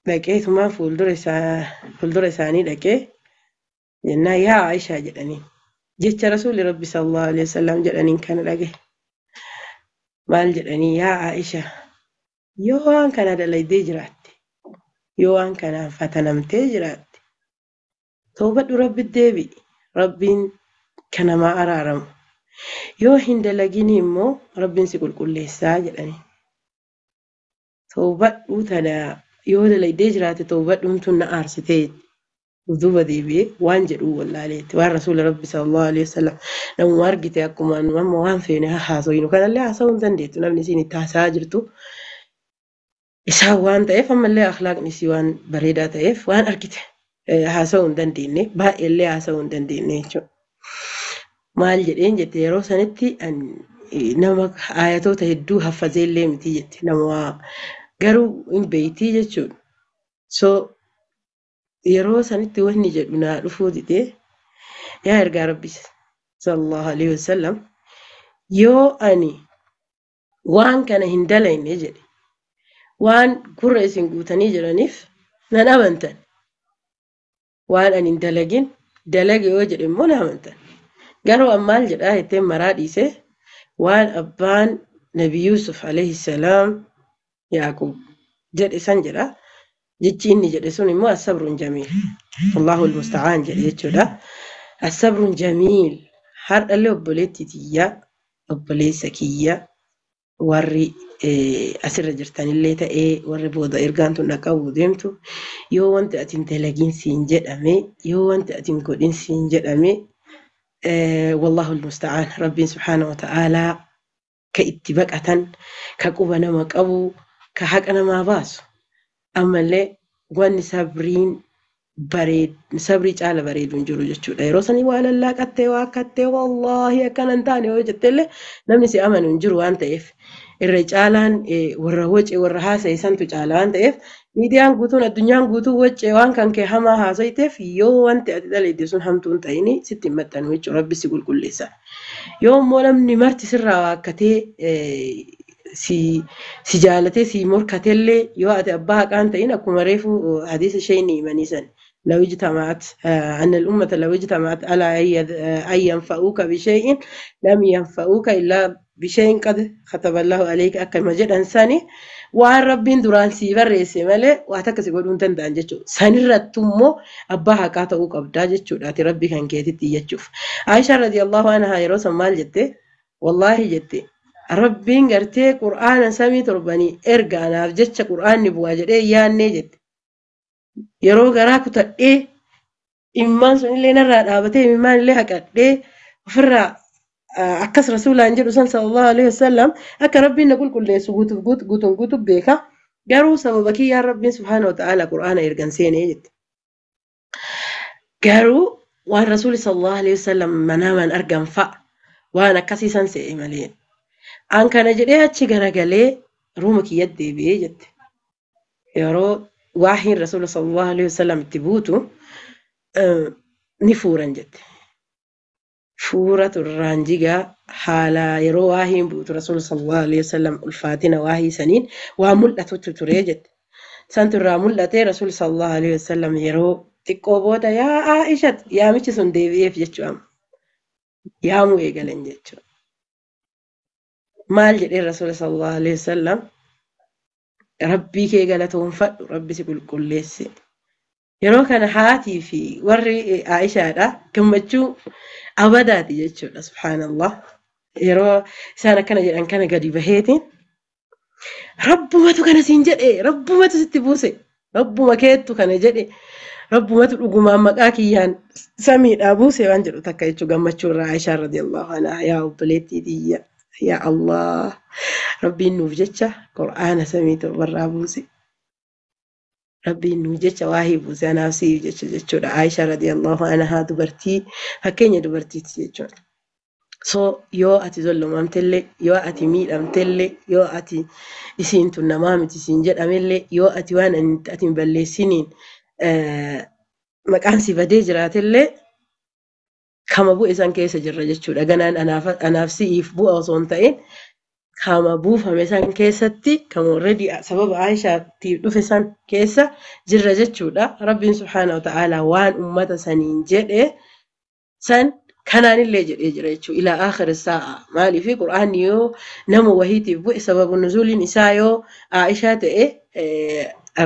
dhaqeetumaa fuuldura isaanii dhaqee jennaan yaa Aishaa jedhaniin. Jecha Rasuulli Rabbi sallallahu alaihi wasallam jedhaniin kana dhagaye. Maal jedhanii yaa Aisha yoo waan kana dalaydee jiraatte yoo waan kanaan fatanamtee jiraatte toobadhu Rabbi deebi'i. Rabbiin kan namaa araaramu. Yoo hin dalagin immoo Rabbiin si qulqulleessaa jedhanii. Toobadhuu tana yoo dalaydee jiraate toobadhuun tun na aarsitee duuba deebi'ee waan jedhu wallaaleetti waan Rasuula Rabbi sallallahu alaihi wasallam namuma argite akkuma amma waan feene haasofnu kanallee haasa'uu hin dandeettu namni isiin itti haasa'aa jirtu isaan waan ta'eef ammallee akhlaaqni isii waan bareedaa ta'eef waan argite haasa'uu hin dandeenye baay'eellee haasa'uu hin dandeenye jechuudha. Maal jedheen jette yeroo sanitti nama ayatoota hedduu haffazeellee miti jette nama garuu hin beeytii jechuudha. So yeroo sanitti wanni jedhu naa dhufuu didee yaa ergaa Rabbi sallallahu alaihi wasallam yoo ani waan kana hin dalayne jedhe waan gurra isin guutanii jiraniif nan amantan waan ani hin dalagin dalage yoo jedhe immoo na amantan garuu an maal jedhaa jetteen maraa dhiise waan abbaan Nabi Yusuf alayhi salaam Yaaqub jedhe san jedha. Jechi inni jedhe sun immoo asabrun jamiil Allahu almusta'aan jedhe jechuudha. Asabrun jamiil har'allee obboleettii tiyya obboleessa kiyya warri asirra jirtanillee ta'ee warri booda ergaan tun dhaqqabuu deemtu yoo wanti ati hin dalagin siin jedhame yoo wanti ati hin godhin siin jedhame wallahu almusta'aan Rabbiin subhaanahu wa ta'aalaa ka itti baqatan ka quba nama qabu ka haqa namaa baasu ammallee wanni sabriin sabrii caala bareedu hin jiru jechuudha. Yeroo sanii waa lallaaqattee waa akkattee wallaahi akkana hin taane yoo jettellee namni si amanu hin jiru waan ta'eef irra caalaan warra wacee warra haasa'e santu caala waan ta'eef miidiyaan guutuun addunyaan guutuun wacee waan kan kee hamaa haasa'iteef yoo wanti ati dalagde sun hamtuu hin ta'in sitti hin maxxanu jechuudha. Rabbi si qulqulleessa. Yoo immoo namni marti sirraa waakkatee si jaalatee si morkatellee yoo ati abbaa haqaa hin ta'in akkuma reefu hadiisa isheen himanii san لو اجتمعت أن الأمة لو اجتمعت على أن ينفعوك بشيء لم ينفعوك إلا بشيء قد كتب الله عليك أكما jedhan sani waan Rabbiin duraan sii barreesse malee waa takka si godhuu hin danda'an jechuudha. Sanirratti immoo abbaa haqaa ta'uu qabdaa jechuudha. Ati Rabbi kan keetitti iyyachuuf. Aishaa radiyallahu anhaa yeroo san maal jette? Wallaahi jette Rabbiin gartee Qur'aana samii torbanii erga anaaf jecha Qur'aanni bu'aa jedhee yaannee jette. Yeroo garaa kutadhee imimmaan sunillee narraa dhaabatee imimmaan illee haqadhee ofirraa akkas rasuulaan jedhu san sallallahu alaihi wasallam akka Rabbiin na qulqulleessu guutuuf guutuun guutuuf beeka. Garuu sababa kiyyaan Rabbiin subhaanahu wa ta'ala Qur'aana ergan seenee jette. Garuu waan rasuuli sallallahu alaihi wasallam manaamaan argan fa'a waan akkasii san se'e malee. An kana jedhee achi garagalee ruuma kiyyatti deebi'ee jette. Yeroo waahiin rasuula sallallahu alaihi wasallam itti buutu ni fuuran jette. Fuura turraan jigaa haala yeroo waahiin buutu rasuula sallallahu alaihi wasallam ulfaatina waahii saniin waa mul'atutu ture jette. Santu irraa mul'atee rasuula sallallahu alaihi wasallam yeroo xiqqoo booda yaa Aishat yaamichi sun deebi'eef jechuudha. Yaamuu eegalan jechuudha. Maal jedhee rasuula sallallahu alaihi wasallam Rabbii kee galatoonfadhu Rabbi si qulqulleesse. Yeroo kana haatii fi warri Aishaadha gammachuu abadaati jechuudha subhaanallah. Yeroo isaan akkana jedhan kana gadi baheetiin Rabbumatu kana siin jedhe Rabbumatu sitti buuse Rabbuma keettu kana jedhe Rabbumatu dhugumaan maqaa kiyyaan samiidhaa buuse waan jedhu takka jechuu gammachuu irraa Aishaa radiyallahu anhaa yaa obboleettii tiyya yaa Allah Rabbiin nuuf jecha Qur'aana samii torbarraa buuse. Rabbiin nuuf jecha waahii buuse anaaf siif jecha jechuudha. Aishaa radiyallahu anhaa dubartii fakkeenya dubartiiti jechuudha. So yoo ati zollomamtellee, yoo ati miidhamtellee, yoo ati isiin tun namaa miti siin jedhamellee, yoo ati waan ati hin balleessiniin maqaan si badee jiraatellee kama bu'e san keessa jirra jechuudha. Ganaan anaaf si'iif bu'a osoo hin ta'in kama buufame san keessatti kama already sababa Aishaatiif dhufe san keessa jirra jechuudha. Rabbiin subhaanahu wa ta'aalaa waan ummata saniin jedhe san Kanaanillee jedhee jira jechuudha. Ilaa aakhir saa'a. Maaliif Qur'aanni yoo nama wahiitiif bu'e sababu nuzuuliin isaa yoo Aishaa ta'e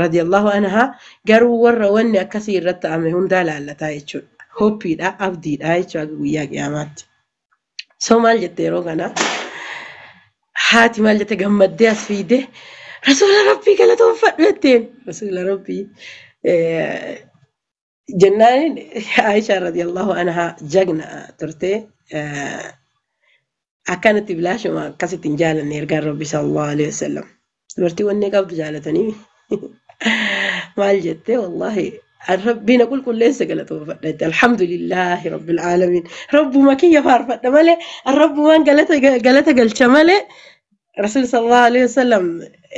radiyallahu anhaa garuu warra wanni akkasii irratti ta'ame hundaa laallataa jechuudha. Hoppiidha, abdiidha jechuudha guyyaa qiyaamaatti. So maal jette yeroo kana? Haati maal jette gammaddee as fiidee Rasuula Rabbii galatoonfadhu jetteen. Rasuula Rabbii jennaan Aishaa radiyallahu anhaa jagna turte akkanatti bilaashuma akkasitti hin jaalanne ergaan Rabbi sallallahu alaihi wasallam. Dubartii wanni qabdu jaalatanii maal jette wallahi Rabbiin qulqulleessa galatoonfadha jette. Alhamdulillahi rabbil aalamiin. Rabbuma kiyya faarfadha malee Rabbumaan galata galcha malee Rasuul sallallahu alaihi wasallam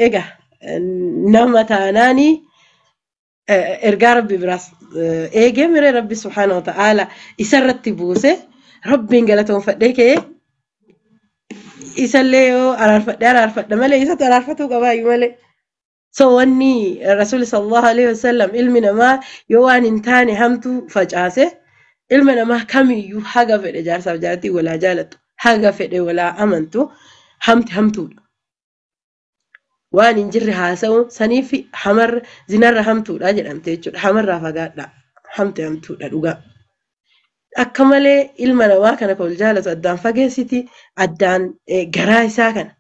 egaa nama taanaanii ergaa Rabbi biraas eegee miree Rabbi subhaanahu wa ta'aala isarratti buuse Rabbiin galatoonfadhee ka'ee isallee yoo araarfadhee araarfadha malee isatu araarfatuu qabaayyuu malee. So wanni Rasuul sallallahu alaihi wasallam ilmi namaa yoo waan hin taane hamtuu facaase ilma namaa kamiyyuu haga fedhe jaarsaaf jaartii walaa jaalattu haga fedhe walaa amantu hamti hamtuudha. Waan hin jirre haasa'uun saniif hamarra zinarra hamtuudha jedhamte jechuudha. Hamarraa fagaadha. Hamti hamtuudha dhugaa. Akka malee ilma namaa kana kan jaalatu addaan fageessiti addaan garaa isaa kana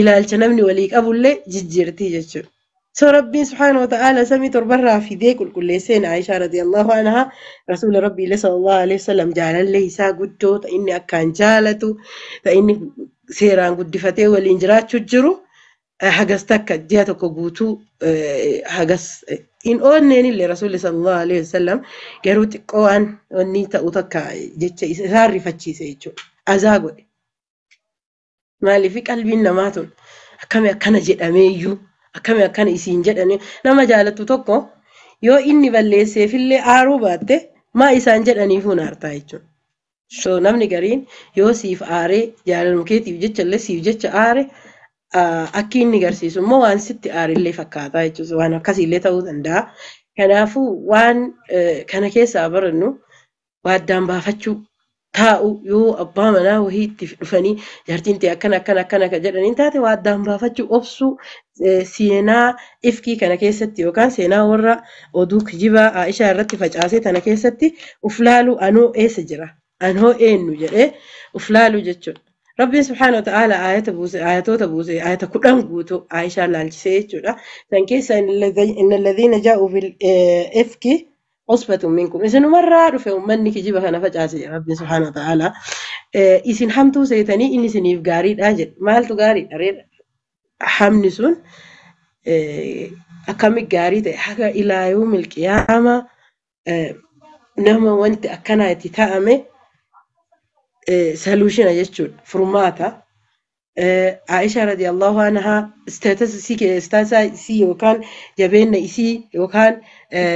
ilaalcha namni walii qabullee jijjiirti jechuudha. So Rabbiin subhaanahu wa ta'aala samii torbarraa fidee qulqulleesseen Aishaa radiyallahu anhaa Rasuula Rabbii sallallahu alaihi wasallam jaalallee isaa guddoo ta inni akkaan jaalatu ta inni seeraan guddifatee waliin jiraachuu jiru hagas takka ji'a tokko guutuu hagas hin oonneen illee Rasuulli sallallahu alaihi wasallam garuu xiqqoo waan wanni ta'u takka jecha isaan rifachiise jechuudha. Azaa godhe. Maaliif qalbiin namaa tun akkami akkana jedhameeyyuu akkami akkana isiin jedhanii nama jaalattu tokko yoo inni balleesseefillee aaruu baatte maa isaan jedhaniifuu naartaa jechuudha. So namni gariin yoo siif aaree jaalaluma keetiif jecha illee siif jecha aare akki inni garsiisu immoo waan sitti aarillee fakkaataa jechuudha. Waan akkasiillee ta'uu danda'a. Kanaafuu waan kana keessaa barannu waa addaan baafachuu taa'u yoo abbaa manaa wahii itti dhufanii jaartiin ta'e akkana akkana akkana kan jedhaniin taate waa addaan baafachuu obsuu seenaa ifkii kana keessatti yookaan seenaa warra oduu kijibaa Aishaa irratti facaasee tana keessatti uf laaluu anoo eessa jira anoo eenyu jedhee uf laaluu jechuudha. Rabbiin subhaanahu wa ta'aala ayata buuse ayatoota buuse ayata 10 guutuu Aishaa laalchisee jechuudha. San keessa inna alladhiina jaa'u bil ifki usbatun minkum. Isinumarraa dhufe uummanni kijiba kana facaase Rabbiin subhaanahu wa ta'aala. Isin hamtuu seetanii inni isiniif gaariidha jedhe. Maaltu gaariidha reedha? Hamni sun akkami gaarii ta'e haga ilaa yoomil qiyaama nama wanti akkanaa itti ta'ame solution jechuudha furmaata. Aisha radiyallahu anha status isii status isii yookaan jabeenya isii yookaan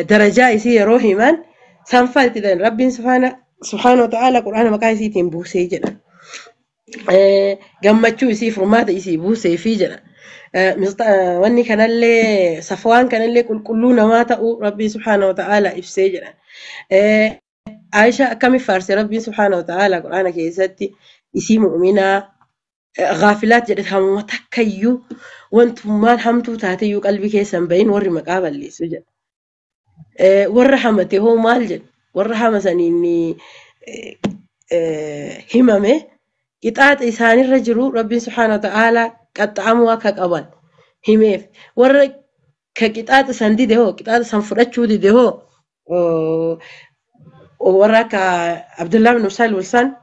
darajaa isii yeroo himan sanfaa itti ta'an Rabbiin subhaana wa ta'aala Qur'aana maqaa isiitiin buusee jedha. Gammachuu isii furmaata isii buusee fi jedha. Wanni kanallee safwaan kanallee qulqulluu namaa ta'uu Rabbiin subhaana wa ta'aala ibsee jedha. Aisha akkami faarse Rabbiin subhaana wa ta'aala Qur'aana keessatti isii mu'minaa gaafilaat jedhe hamuma takkayyuu wantummaan hamtuu taateyyuu qalbii keessan bahin warri maqaa balleessu jedha. Warra hamate hoo maal jedha? Warra hama saniin himame qixaaxa isaanirra jiru Rabbiin subhaana wa ta'aala qaxxaamuu akka qaban himeef. Warra ka qixaaxa san dide hoo qixaaxa san fudhachuu dide hoo warra akka Abdullah ibn Salul san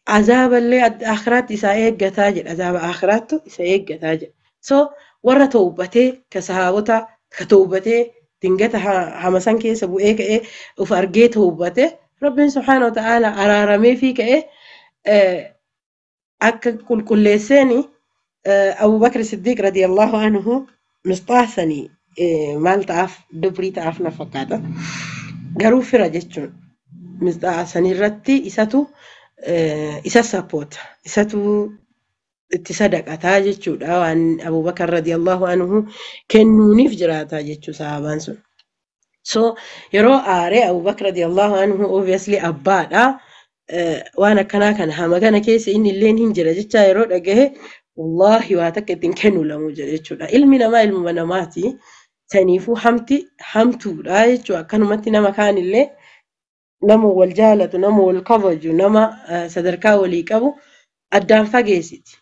azaaballee akhiraatti isa eeggataa jedha. Azaaba akhiraattu isa eeggataa jedha. So warra tawbatee ka sahaabota ka tawbatee dingata hamasan keessa bu'ee ka'ee of argee tawbatee Rabbiin subhaanahu wa ta'aala araaramee fi ka'ee akka qulqulleesseeni Abu Bakr Siddiq radiyallahu anhu misxaasanii maal ta'aaf dubrii ta'aaf na fakkaata. Garuu fira jechuun misxaasanii irratti isatu isa sappoota isatu itti sadaqataa jechuudha waan Abu Bakr radiyallahu anhu kennuuniif jiraataa jechuu sahaabaan sun. So yeroo aaree Abu Bakr radiyallahu anhu obviously abbaadha. Waan akkanaa kana hama kana keessa inni illeen hin jira jecha yeroo dhagahe wallaahi waa takka ittiin kennu lamuu jedhe jechuudha. Ilmi namaa ilmuma namaati. Saniifuu hamti hamtuudha jechuudha. Akkanumatti nama kaanillee nama wal jaalatu, nama wal kabaju, nama sadarkaa walii qabu addaan fageessiti.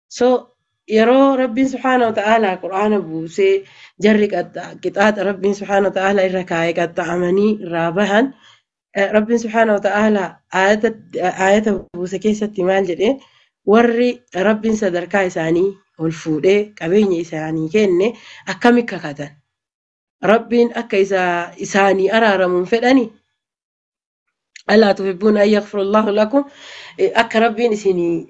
So yeroo Rabbiin subhaanahu wa ta'aalaa Qur'aana buusee jarri qixaaxa Rabbiin subhaanahu wa ta'aalaa irra kaa'ee qaxxa'amanii irraa bahan, Rabbiin subhaanahu wa ta'aalaa aayata buuse keessatti maal jedhee, warri Rabbiin sadarkaa isaanii ol fuudhee qabeenya isaanii kenne akkami kakatan? Rabbiin akka isaanii araaramuun fedhani? Alaa tuhibbuuna an yaghfirallahu lakum, akka Rabbiin isinii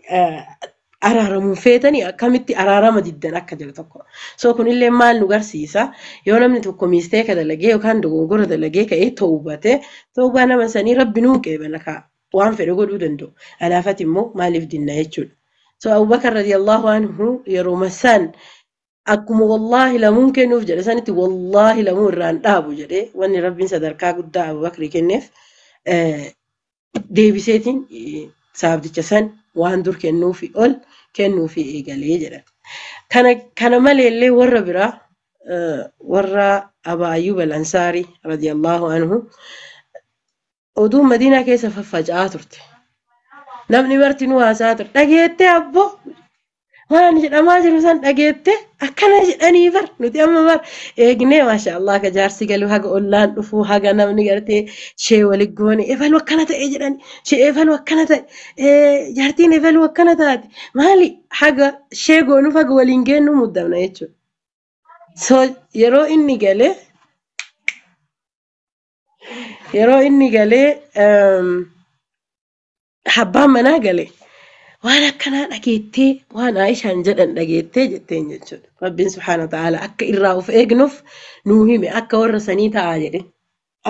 araaramuun feetanii akkamitti araarama diddan akka jedhu tokko. So kunillee maal nu garsiisa? Yoo namni tokko miisteeka dalagee yookaan dogongora dalagee ka'ee tawbate, tawbaa nama sanii Rabbi nuu qeebala ka'a. Waan fedhe godhuu danda'u. Anaafati immoo maaliif dinna jechuudha. So Abubakar radiyallahu anhu yeroo san akkuma wallaahi lamuun kennuuf jedhe sanitti wallaahi lamuu irraan dhaabu jedhee, wanni Rabbiin sadarkaa guddaa Abubakrii kenneef deebiseetiin saabdicha san waan dur kennuufi ol kennuufi eegalee jedha. Kana maleellee warra biraa, warra Abaa Ayyub al-Ansaarii radiyallahu anhu, oduun Madiinaa keessa faffaca'aa turte. Namni martinuu haasa'aa ture. Dhageettee abboo, waan jedhamaa jiru san dhageettee, akkana jedhanii bar nuti amma bar eegnee, maasha Allah, akka jaarsi galu, haga ollaan dhufu, haga namni gartee shee wali goone, ebalu akkana ta'e jedhani, shee ebalu akkana ta'e, jaartiin ebalu akkana taate, maali haga shee goonuuf haga waliin geennu muddamna jechuudha. So yeroo inni galee abbaan manaa galee, waan akkanaa dhageettee, waan Aishaan jedhan dhageettee jetteen jechuudha. Rabbiin subhaana wa ta'ala akka irraa of eegnuuf nuu hime, akka warra sanii ta'aa jedhe.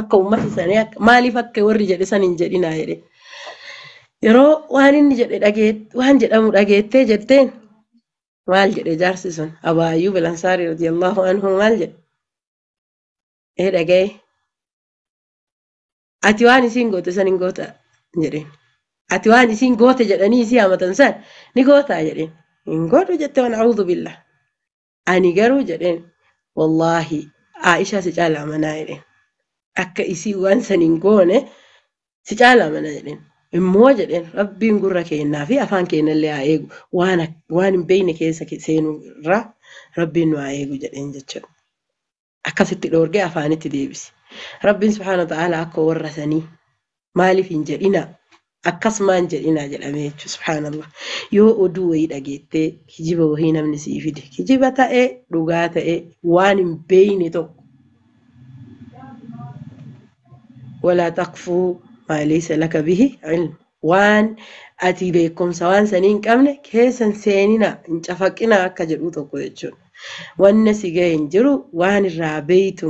Akka uummata sanii maaliif akka warri jedhe san hin jedhinaa jedhe. Yeroo waan inni jedhe dhageet waan jedhamu dhageettee jetteen, maal jedhe jaarsi sun, Abaa Ayyub al-Ansaarii radiyallahu anhu, maal jedhe? Ee, dhagaye. Ati waan isiin goote san hin goota jedheen. Ati waan isiin goote jedhanii isii hamatan san ni gootaa jedheen. Hin godhu jette, waan a'uudhu billah. Ani garuu jedheen, wallaahi Aishaa si caala amanaa jedheen. Akka isii waan san hin goone si caala amanaa jedheen. Immoo jedheen, Rabbiin gurra keenyaa fi afaan keenyallee haa eegu. Waan hin beekne keessa seenuu irraa Rabbiin nu haa eegu jedheen jechuudha. Akkasitti dhoorgee afaanitti deebise. Rabbiin subhaana wa ta'ala akka warra sanii maaliif hin jedhinaa, akkasumaan jedhinaa jedhamee jechuudha, subhaanallah. Yoo oduu wayii dhageettee, kijiba wayii namni sii fide, kijiba ta'ee dhugaa ta'ee, waan hin beekne tokko, walaa taqfuu maa laysa laka bihi ilm, waan ati beekumsa waan sanii hin qabne keessa hin seeninaa, hin cafaqinaa akka jedhu tokko jechuudha. Wanna si gahe hin jiru, waan irraa beeytu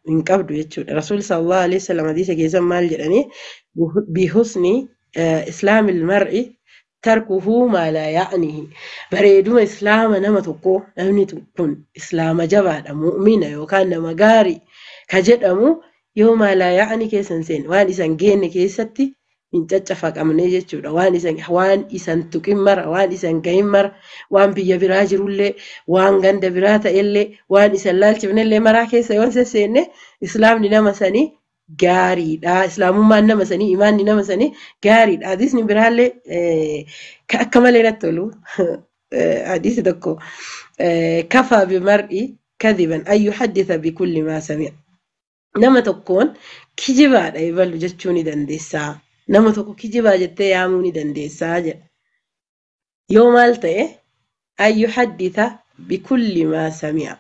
hin qabdu jechuudha. Rasuulli sallallahu alaihi wasallam hadiisa keessan maal jedhanii? Bihusni islaamil mar'i tarkuhu maa laa ya'nihi. Bareeduma islaama nama tokkoo, namni kun islaama jabaadha, mu'mina yookaan nama gaarii ka jedhamu yoo maa laa ya'ni keessa hin seenne, waan isan geenne keessatti hin caccafaqamne jechuudha. Waan isan tuqin mara, waan isan gahin mara, waan biyya biraa jirullee, waan ganda biraa ta'ellee, waan isan laalchifnellee maraa keessa yoo hin sesseenne, islaamni nama sanii gaariidha. Islaamummaan nama sanii, imaanni nama sanii gaariidha. Hadiisni biraallee ka akka malee natti tolu. Hadiisi tokko, kafaa bimar'i kadiban an yuhaddisa bikulli maa sami'a. Nama tokkoon kijibaadha ebalu jechuu ni dandeessaa. Nama tokko kijibaa jettee yaamuu ni dandeessaa jedha. Yoo maal ta'e? An yuhaddisa bikulli maa sami'a.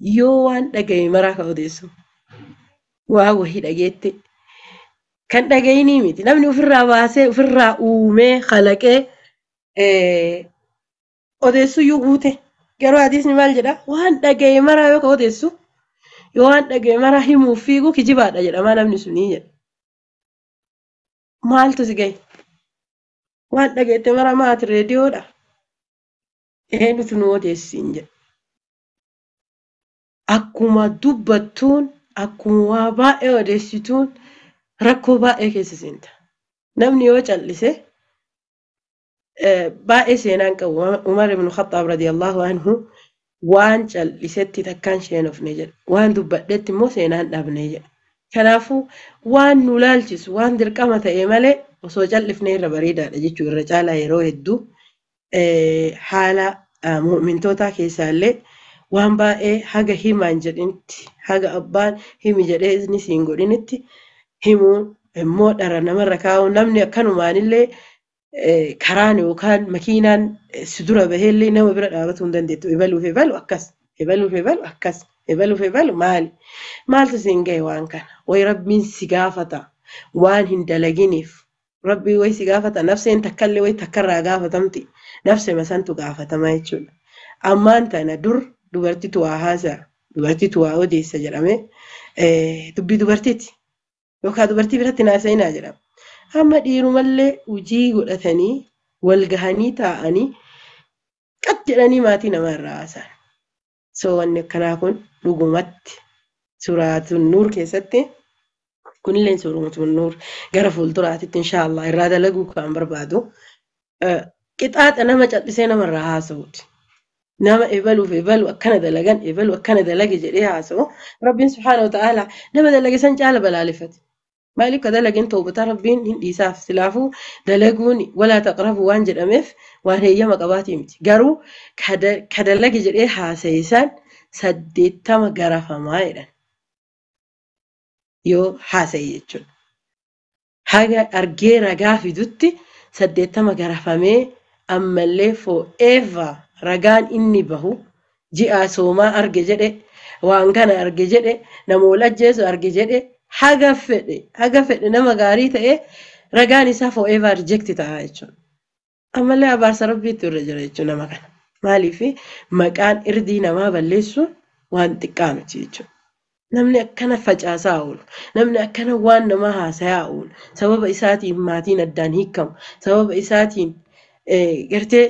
Yoo waan dhagaye maraa ka odeessu. Waa wahii dhageette. Kan dhagayinii miti. Namni ofirraa baasee, ofirraa uumee, kalaqee odeessuyyuu guute. Garuu hadiisni maal jedha? Waan dhagaye maraa yoo ka odeessu, yoo waan dhagaye maraa himuuf fiigu, kijibaadha jedhamaa namni sunii jedha. Maaltu si gahe? Waan dhageette maraa maati reediyoodha. Eenyutu nu odeessiin jedha. Akkuma dubbattuun, akkuma waa baay'ee odeessituun Rakkoo baay'ee keessa seenta. Namni yoo callise baay'ee seenaan qabu. Umar ibn Khattaab radiyallahu anhu waan callisetti takkaan sheenofne jedha. Waan dubbadhetti immoo seenaan dhabne jedha. Kanaafuu waan nu laalchisu waan dirqama ta'e malee osoo callifne irra bareedaadha jechuu irra caalaa yeroo hedduu haala mu'mintootaa keessaallee waan baay'ee haga himaan jedhinitti haga abbaan himi jedhee izni siin godhinitti himuun immoo dhara namarra kaa'uun namni akkanumaanillee karaan yookaan makiinaan si dura baheellee nama bira dhaabatuu hin dandeettu. Ebaluuf ebalu akkas, ebaluuf ebalu akkas, ebaluuf ebalu maali? Maaltu siin gahe waan kana? Wayi Rabbiin si gaafata waan hin dalaginiif. Rabbii wayi si gaafata nafseen takkallee wayi takkarraa gaafatamti. Nafsema santu gaafatama jechuudha. Ammaan tana dur dubartitu waa haasa'a, dubartitu waa odeessa jedhamee dubbii dubartiiti. Yookaan dubartii biratti naasa'inaa jedhama. Amma dhiirumallee hojii godhatanii wal gahanii taa'anii qat jedhanii maatii namaa irraa haasa'an. So wanni akkanaa kun dhugumatti Suuratul Nuur keessatti kunillee Suuratul Nuur gara fuulduraatitti inshaallah irraa dalaguu kan barbaadu qixaaxa nama callisee namarraa haasa'uuti. Nama ebaluuf ebalu akkana dalagan ebalu akkana dalage jedhee haasa'u Rabbiin subhaanahu wa ta'ala nama dalage san caala balaaleffate. Maaliif ka dalageen tawbataa Rabbiin hin dhiisaaf silaafuu dalaguun walaa taqrabu waan jedhameef waan heeyyama qabaatii miti. Garuu ka dalage jedhee haasa'e san 80 garafamaa jedhan yoo haasa'e jechuudha. Haga argee ragaa fidutti 80 garafamee ammallee forever ragaan inni bahu ji'a soomaa arge jedhe waan kana arge jedhe nama wal ajjeesu arge jedhe haga fedhe nama gaarii ta'e ragaan isaa forever reject ta'a jechuudha. Ammallee abaarsa Rabbiitti irra jira jechuudha nama kana. Maaliif maqaan irdii namaa balleessuun waan xiqqaa miti jechuudha. Namni akkana facaasaa oolu, namni akkana waan namaa haasayaa oolu, sababa isaatiin maatiin addaan hiikamu, sababa isaatiin gartee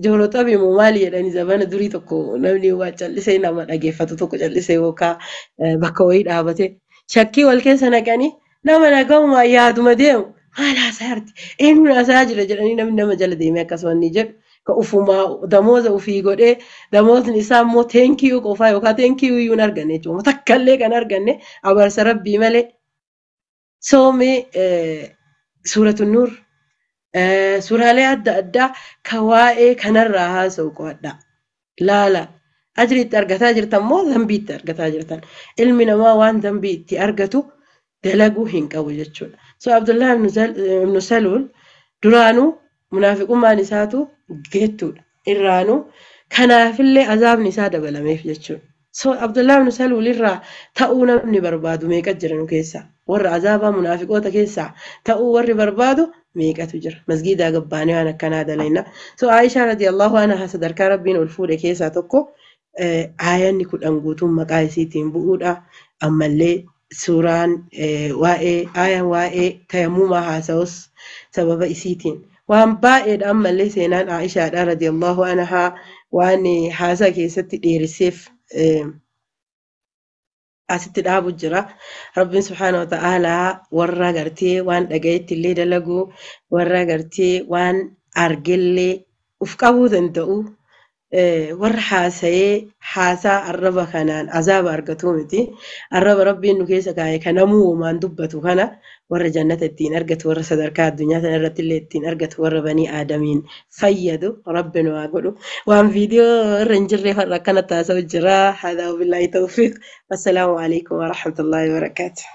jooroo xabii moo maali jedhanii zabana durii tokko namni waa callisee nama dhageeffatu tokko callisee yookaan bakka wayii dhaabate shakkii wal keessa naqanii nama nagahumaa yaaduma deemu maal haasayaa jirti eenyuun haasayaa jira jedhanii namni nama jala deemee akkasuma ni jedhu. Ka ufumaa damooza ufii godhee damooznis isaa immoo teenkiyuu qofaa yookaan teenkiyuu iyyuu hin arganne jechuudha. Takkallee kan arganne abaarsa Rabbii malee. Soomee Suuratul Nuur suuraalee adda addaa ka waa'ee kanarraa haasa'u qo'adhaa. Laala ajri itti argataa jirtan moo dambii itti argataa jirtan? Ilmi namaa waan dambii itti argatu dalaguu hin qabu jechuudha. So Abdullah ibn Saluul duraanuu munaafiqummaan isaatu geettuudha. Irraanuu kanaafillee azaabni isaa dabalameef jechuudha. So Abdullah ibn Saluul irraa ta'uu namni barbaadu meeqa jira nu keessaa? Warra azaabaa munaafiqoota keessaa ta'uu warri barbaadu meeqatu jira? Masgiidaa gabbaanee waan akkanaa dalayna. So Aishaa radiyallahu anha sadarkaa Rabbiin ol fuudhe keessaa tokko aayanni 10 guutuun maqaa isiitiin bu'uudha. Ammallee suuraan waa'ee aayan waa'ee tayammumaa haasa'us sababa isiitiin. Waan baay'eedha ammallee seenaan Aishaadha radiyallahu anha waan haasaa keessatti dheeresseef asitti dhaabu jira. Rabbiin subhaanahu wa ta'aalaa warra gartee waan dhagayetti illee dalagu, warra gartee waan argellee uf qabuu danda'u, warra haasa'ee haasaa arraba kanaan azaaba argatu miti. Arraba Rabbiin nu keessa kaa'e kan namuu uumaan dubbatu kana warra jannata ittiin argatu, warra sadarkaa addunyaa sana irratti illee ittiin argatu, warra banii aadamiin fayyadu Rabbi nu haa godhu. Waan viidiyoo irra hin jirre har'a akkana taasisuu jira. Haadha billaahi tawfiiq. Assalaamu alaikum wa rahmatullaahi wa barakaatuh.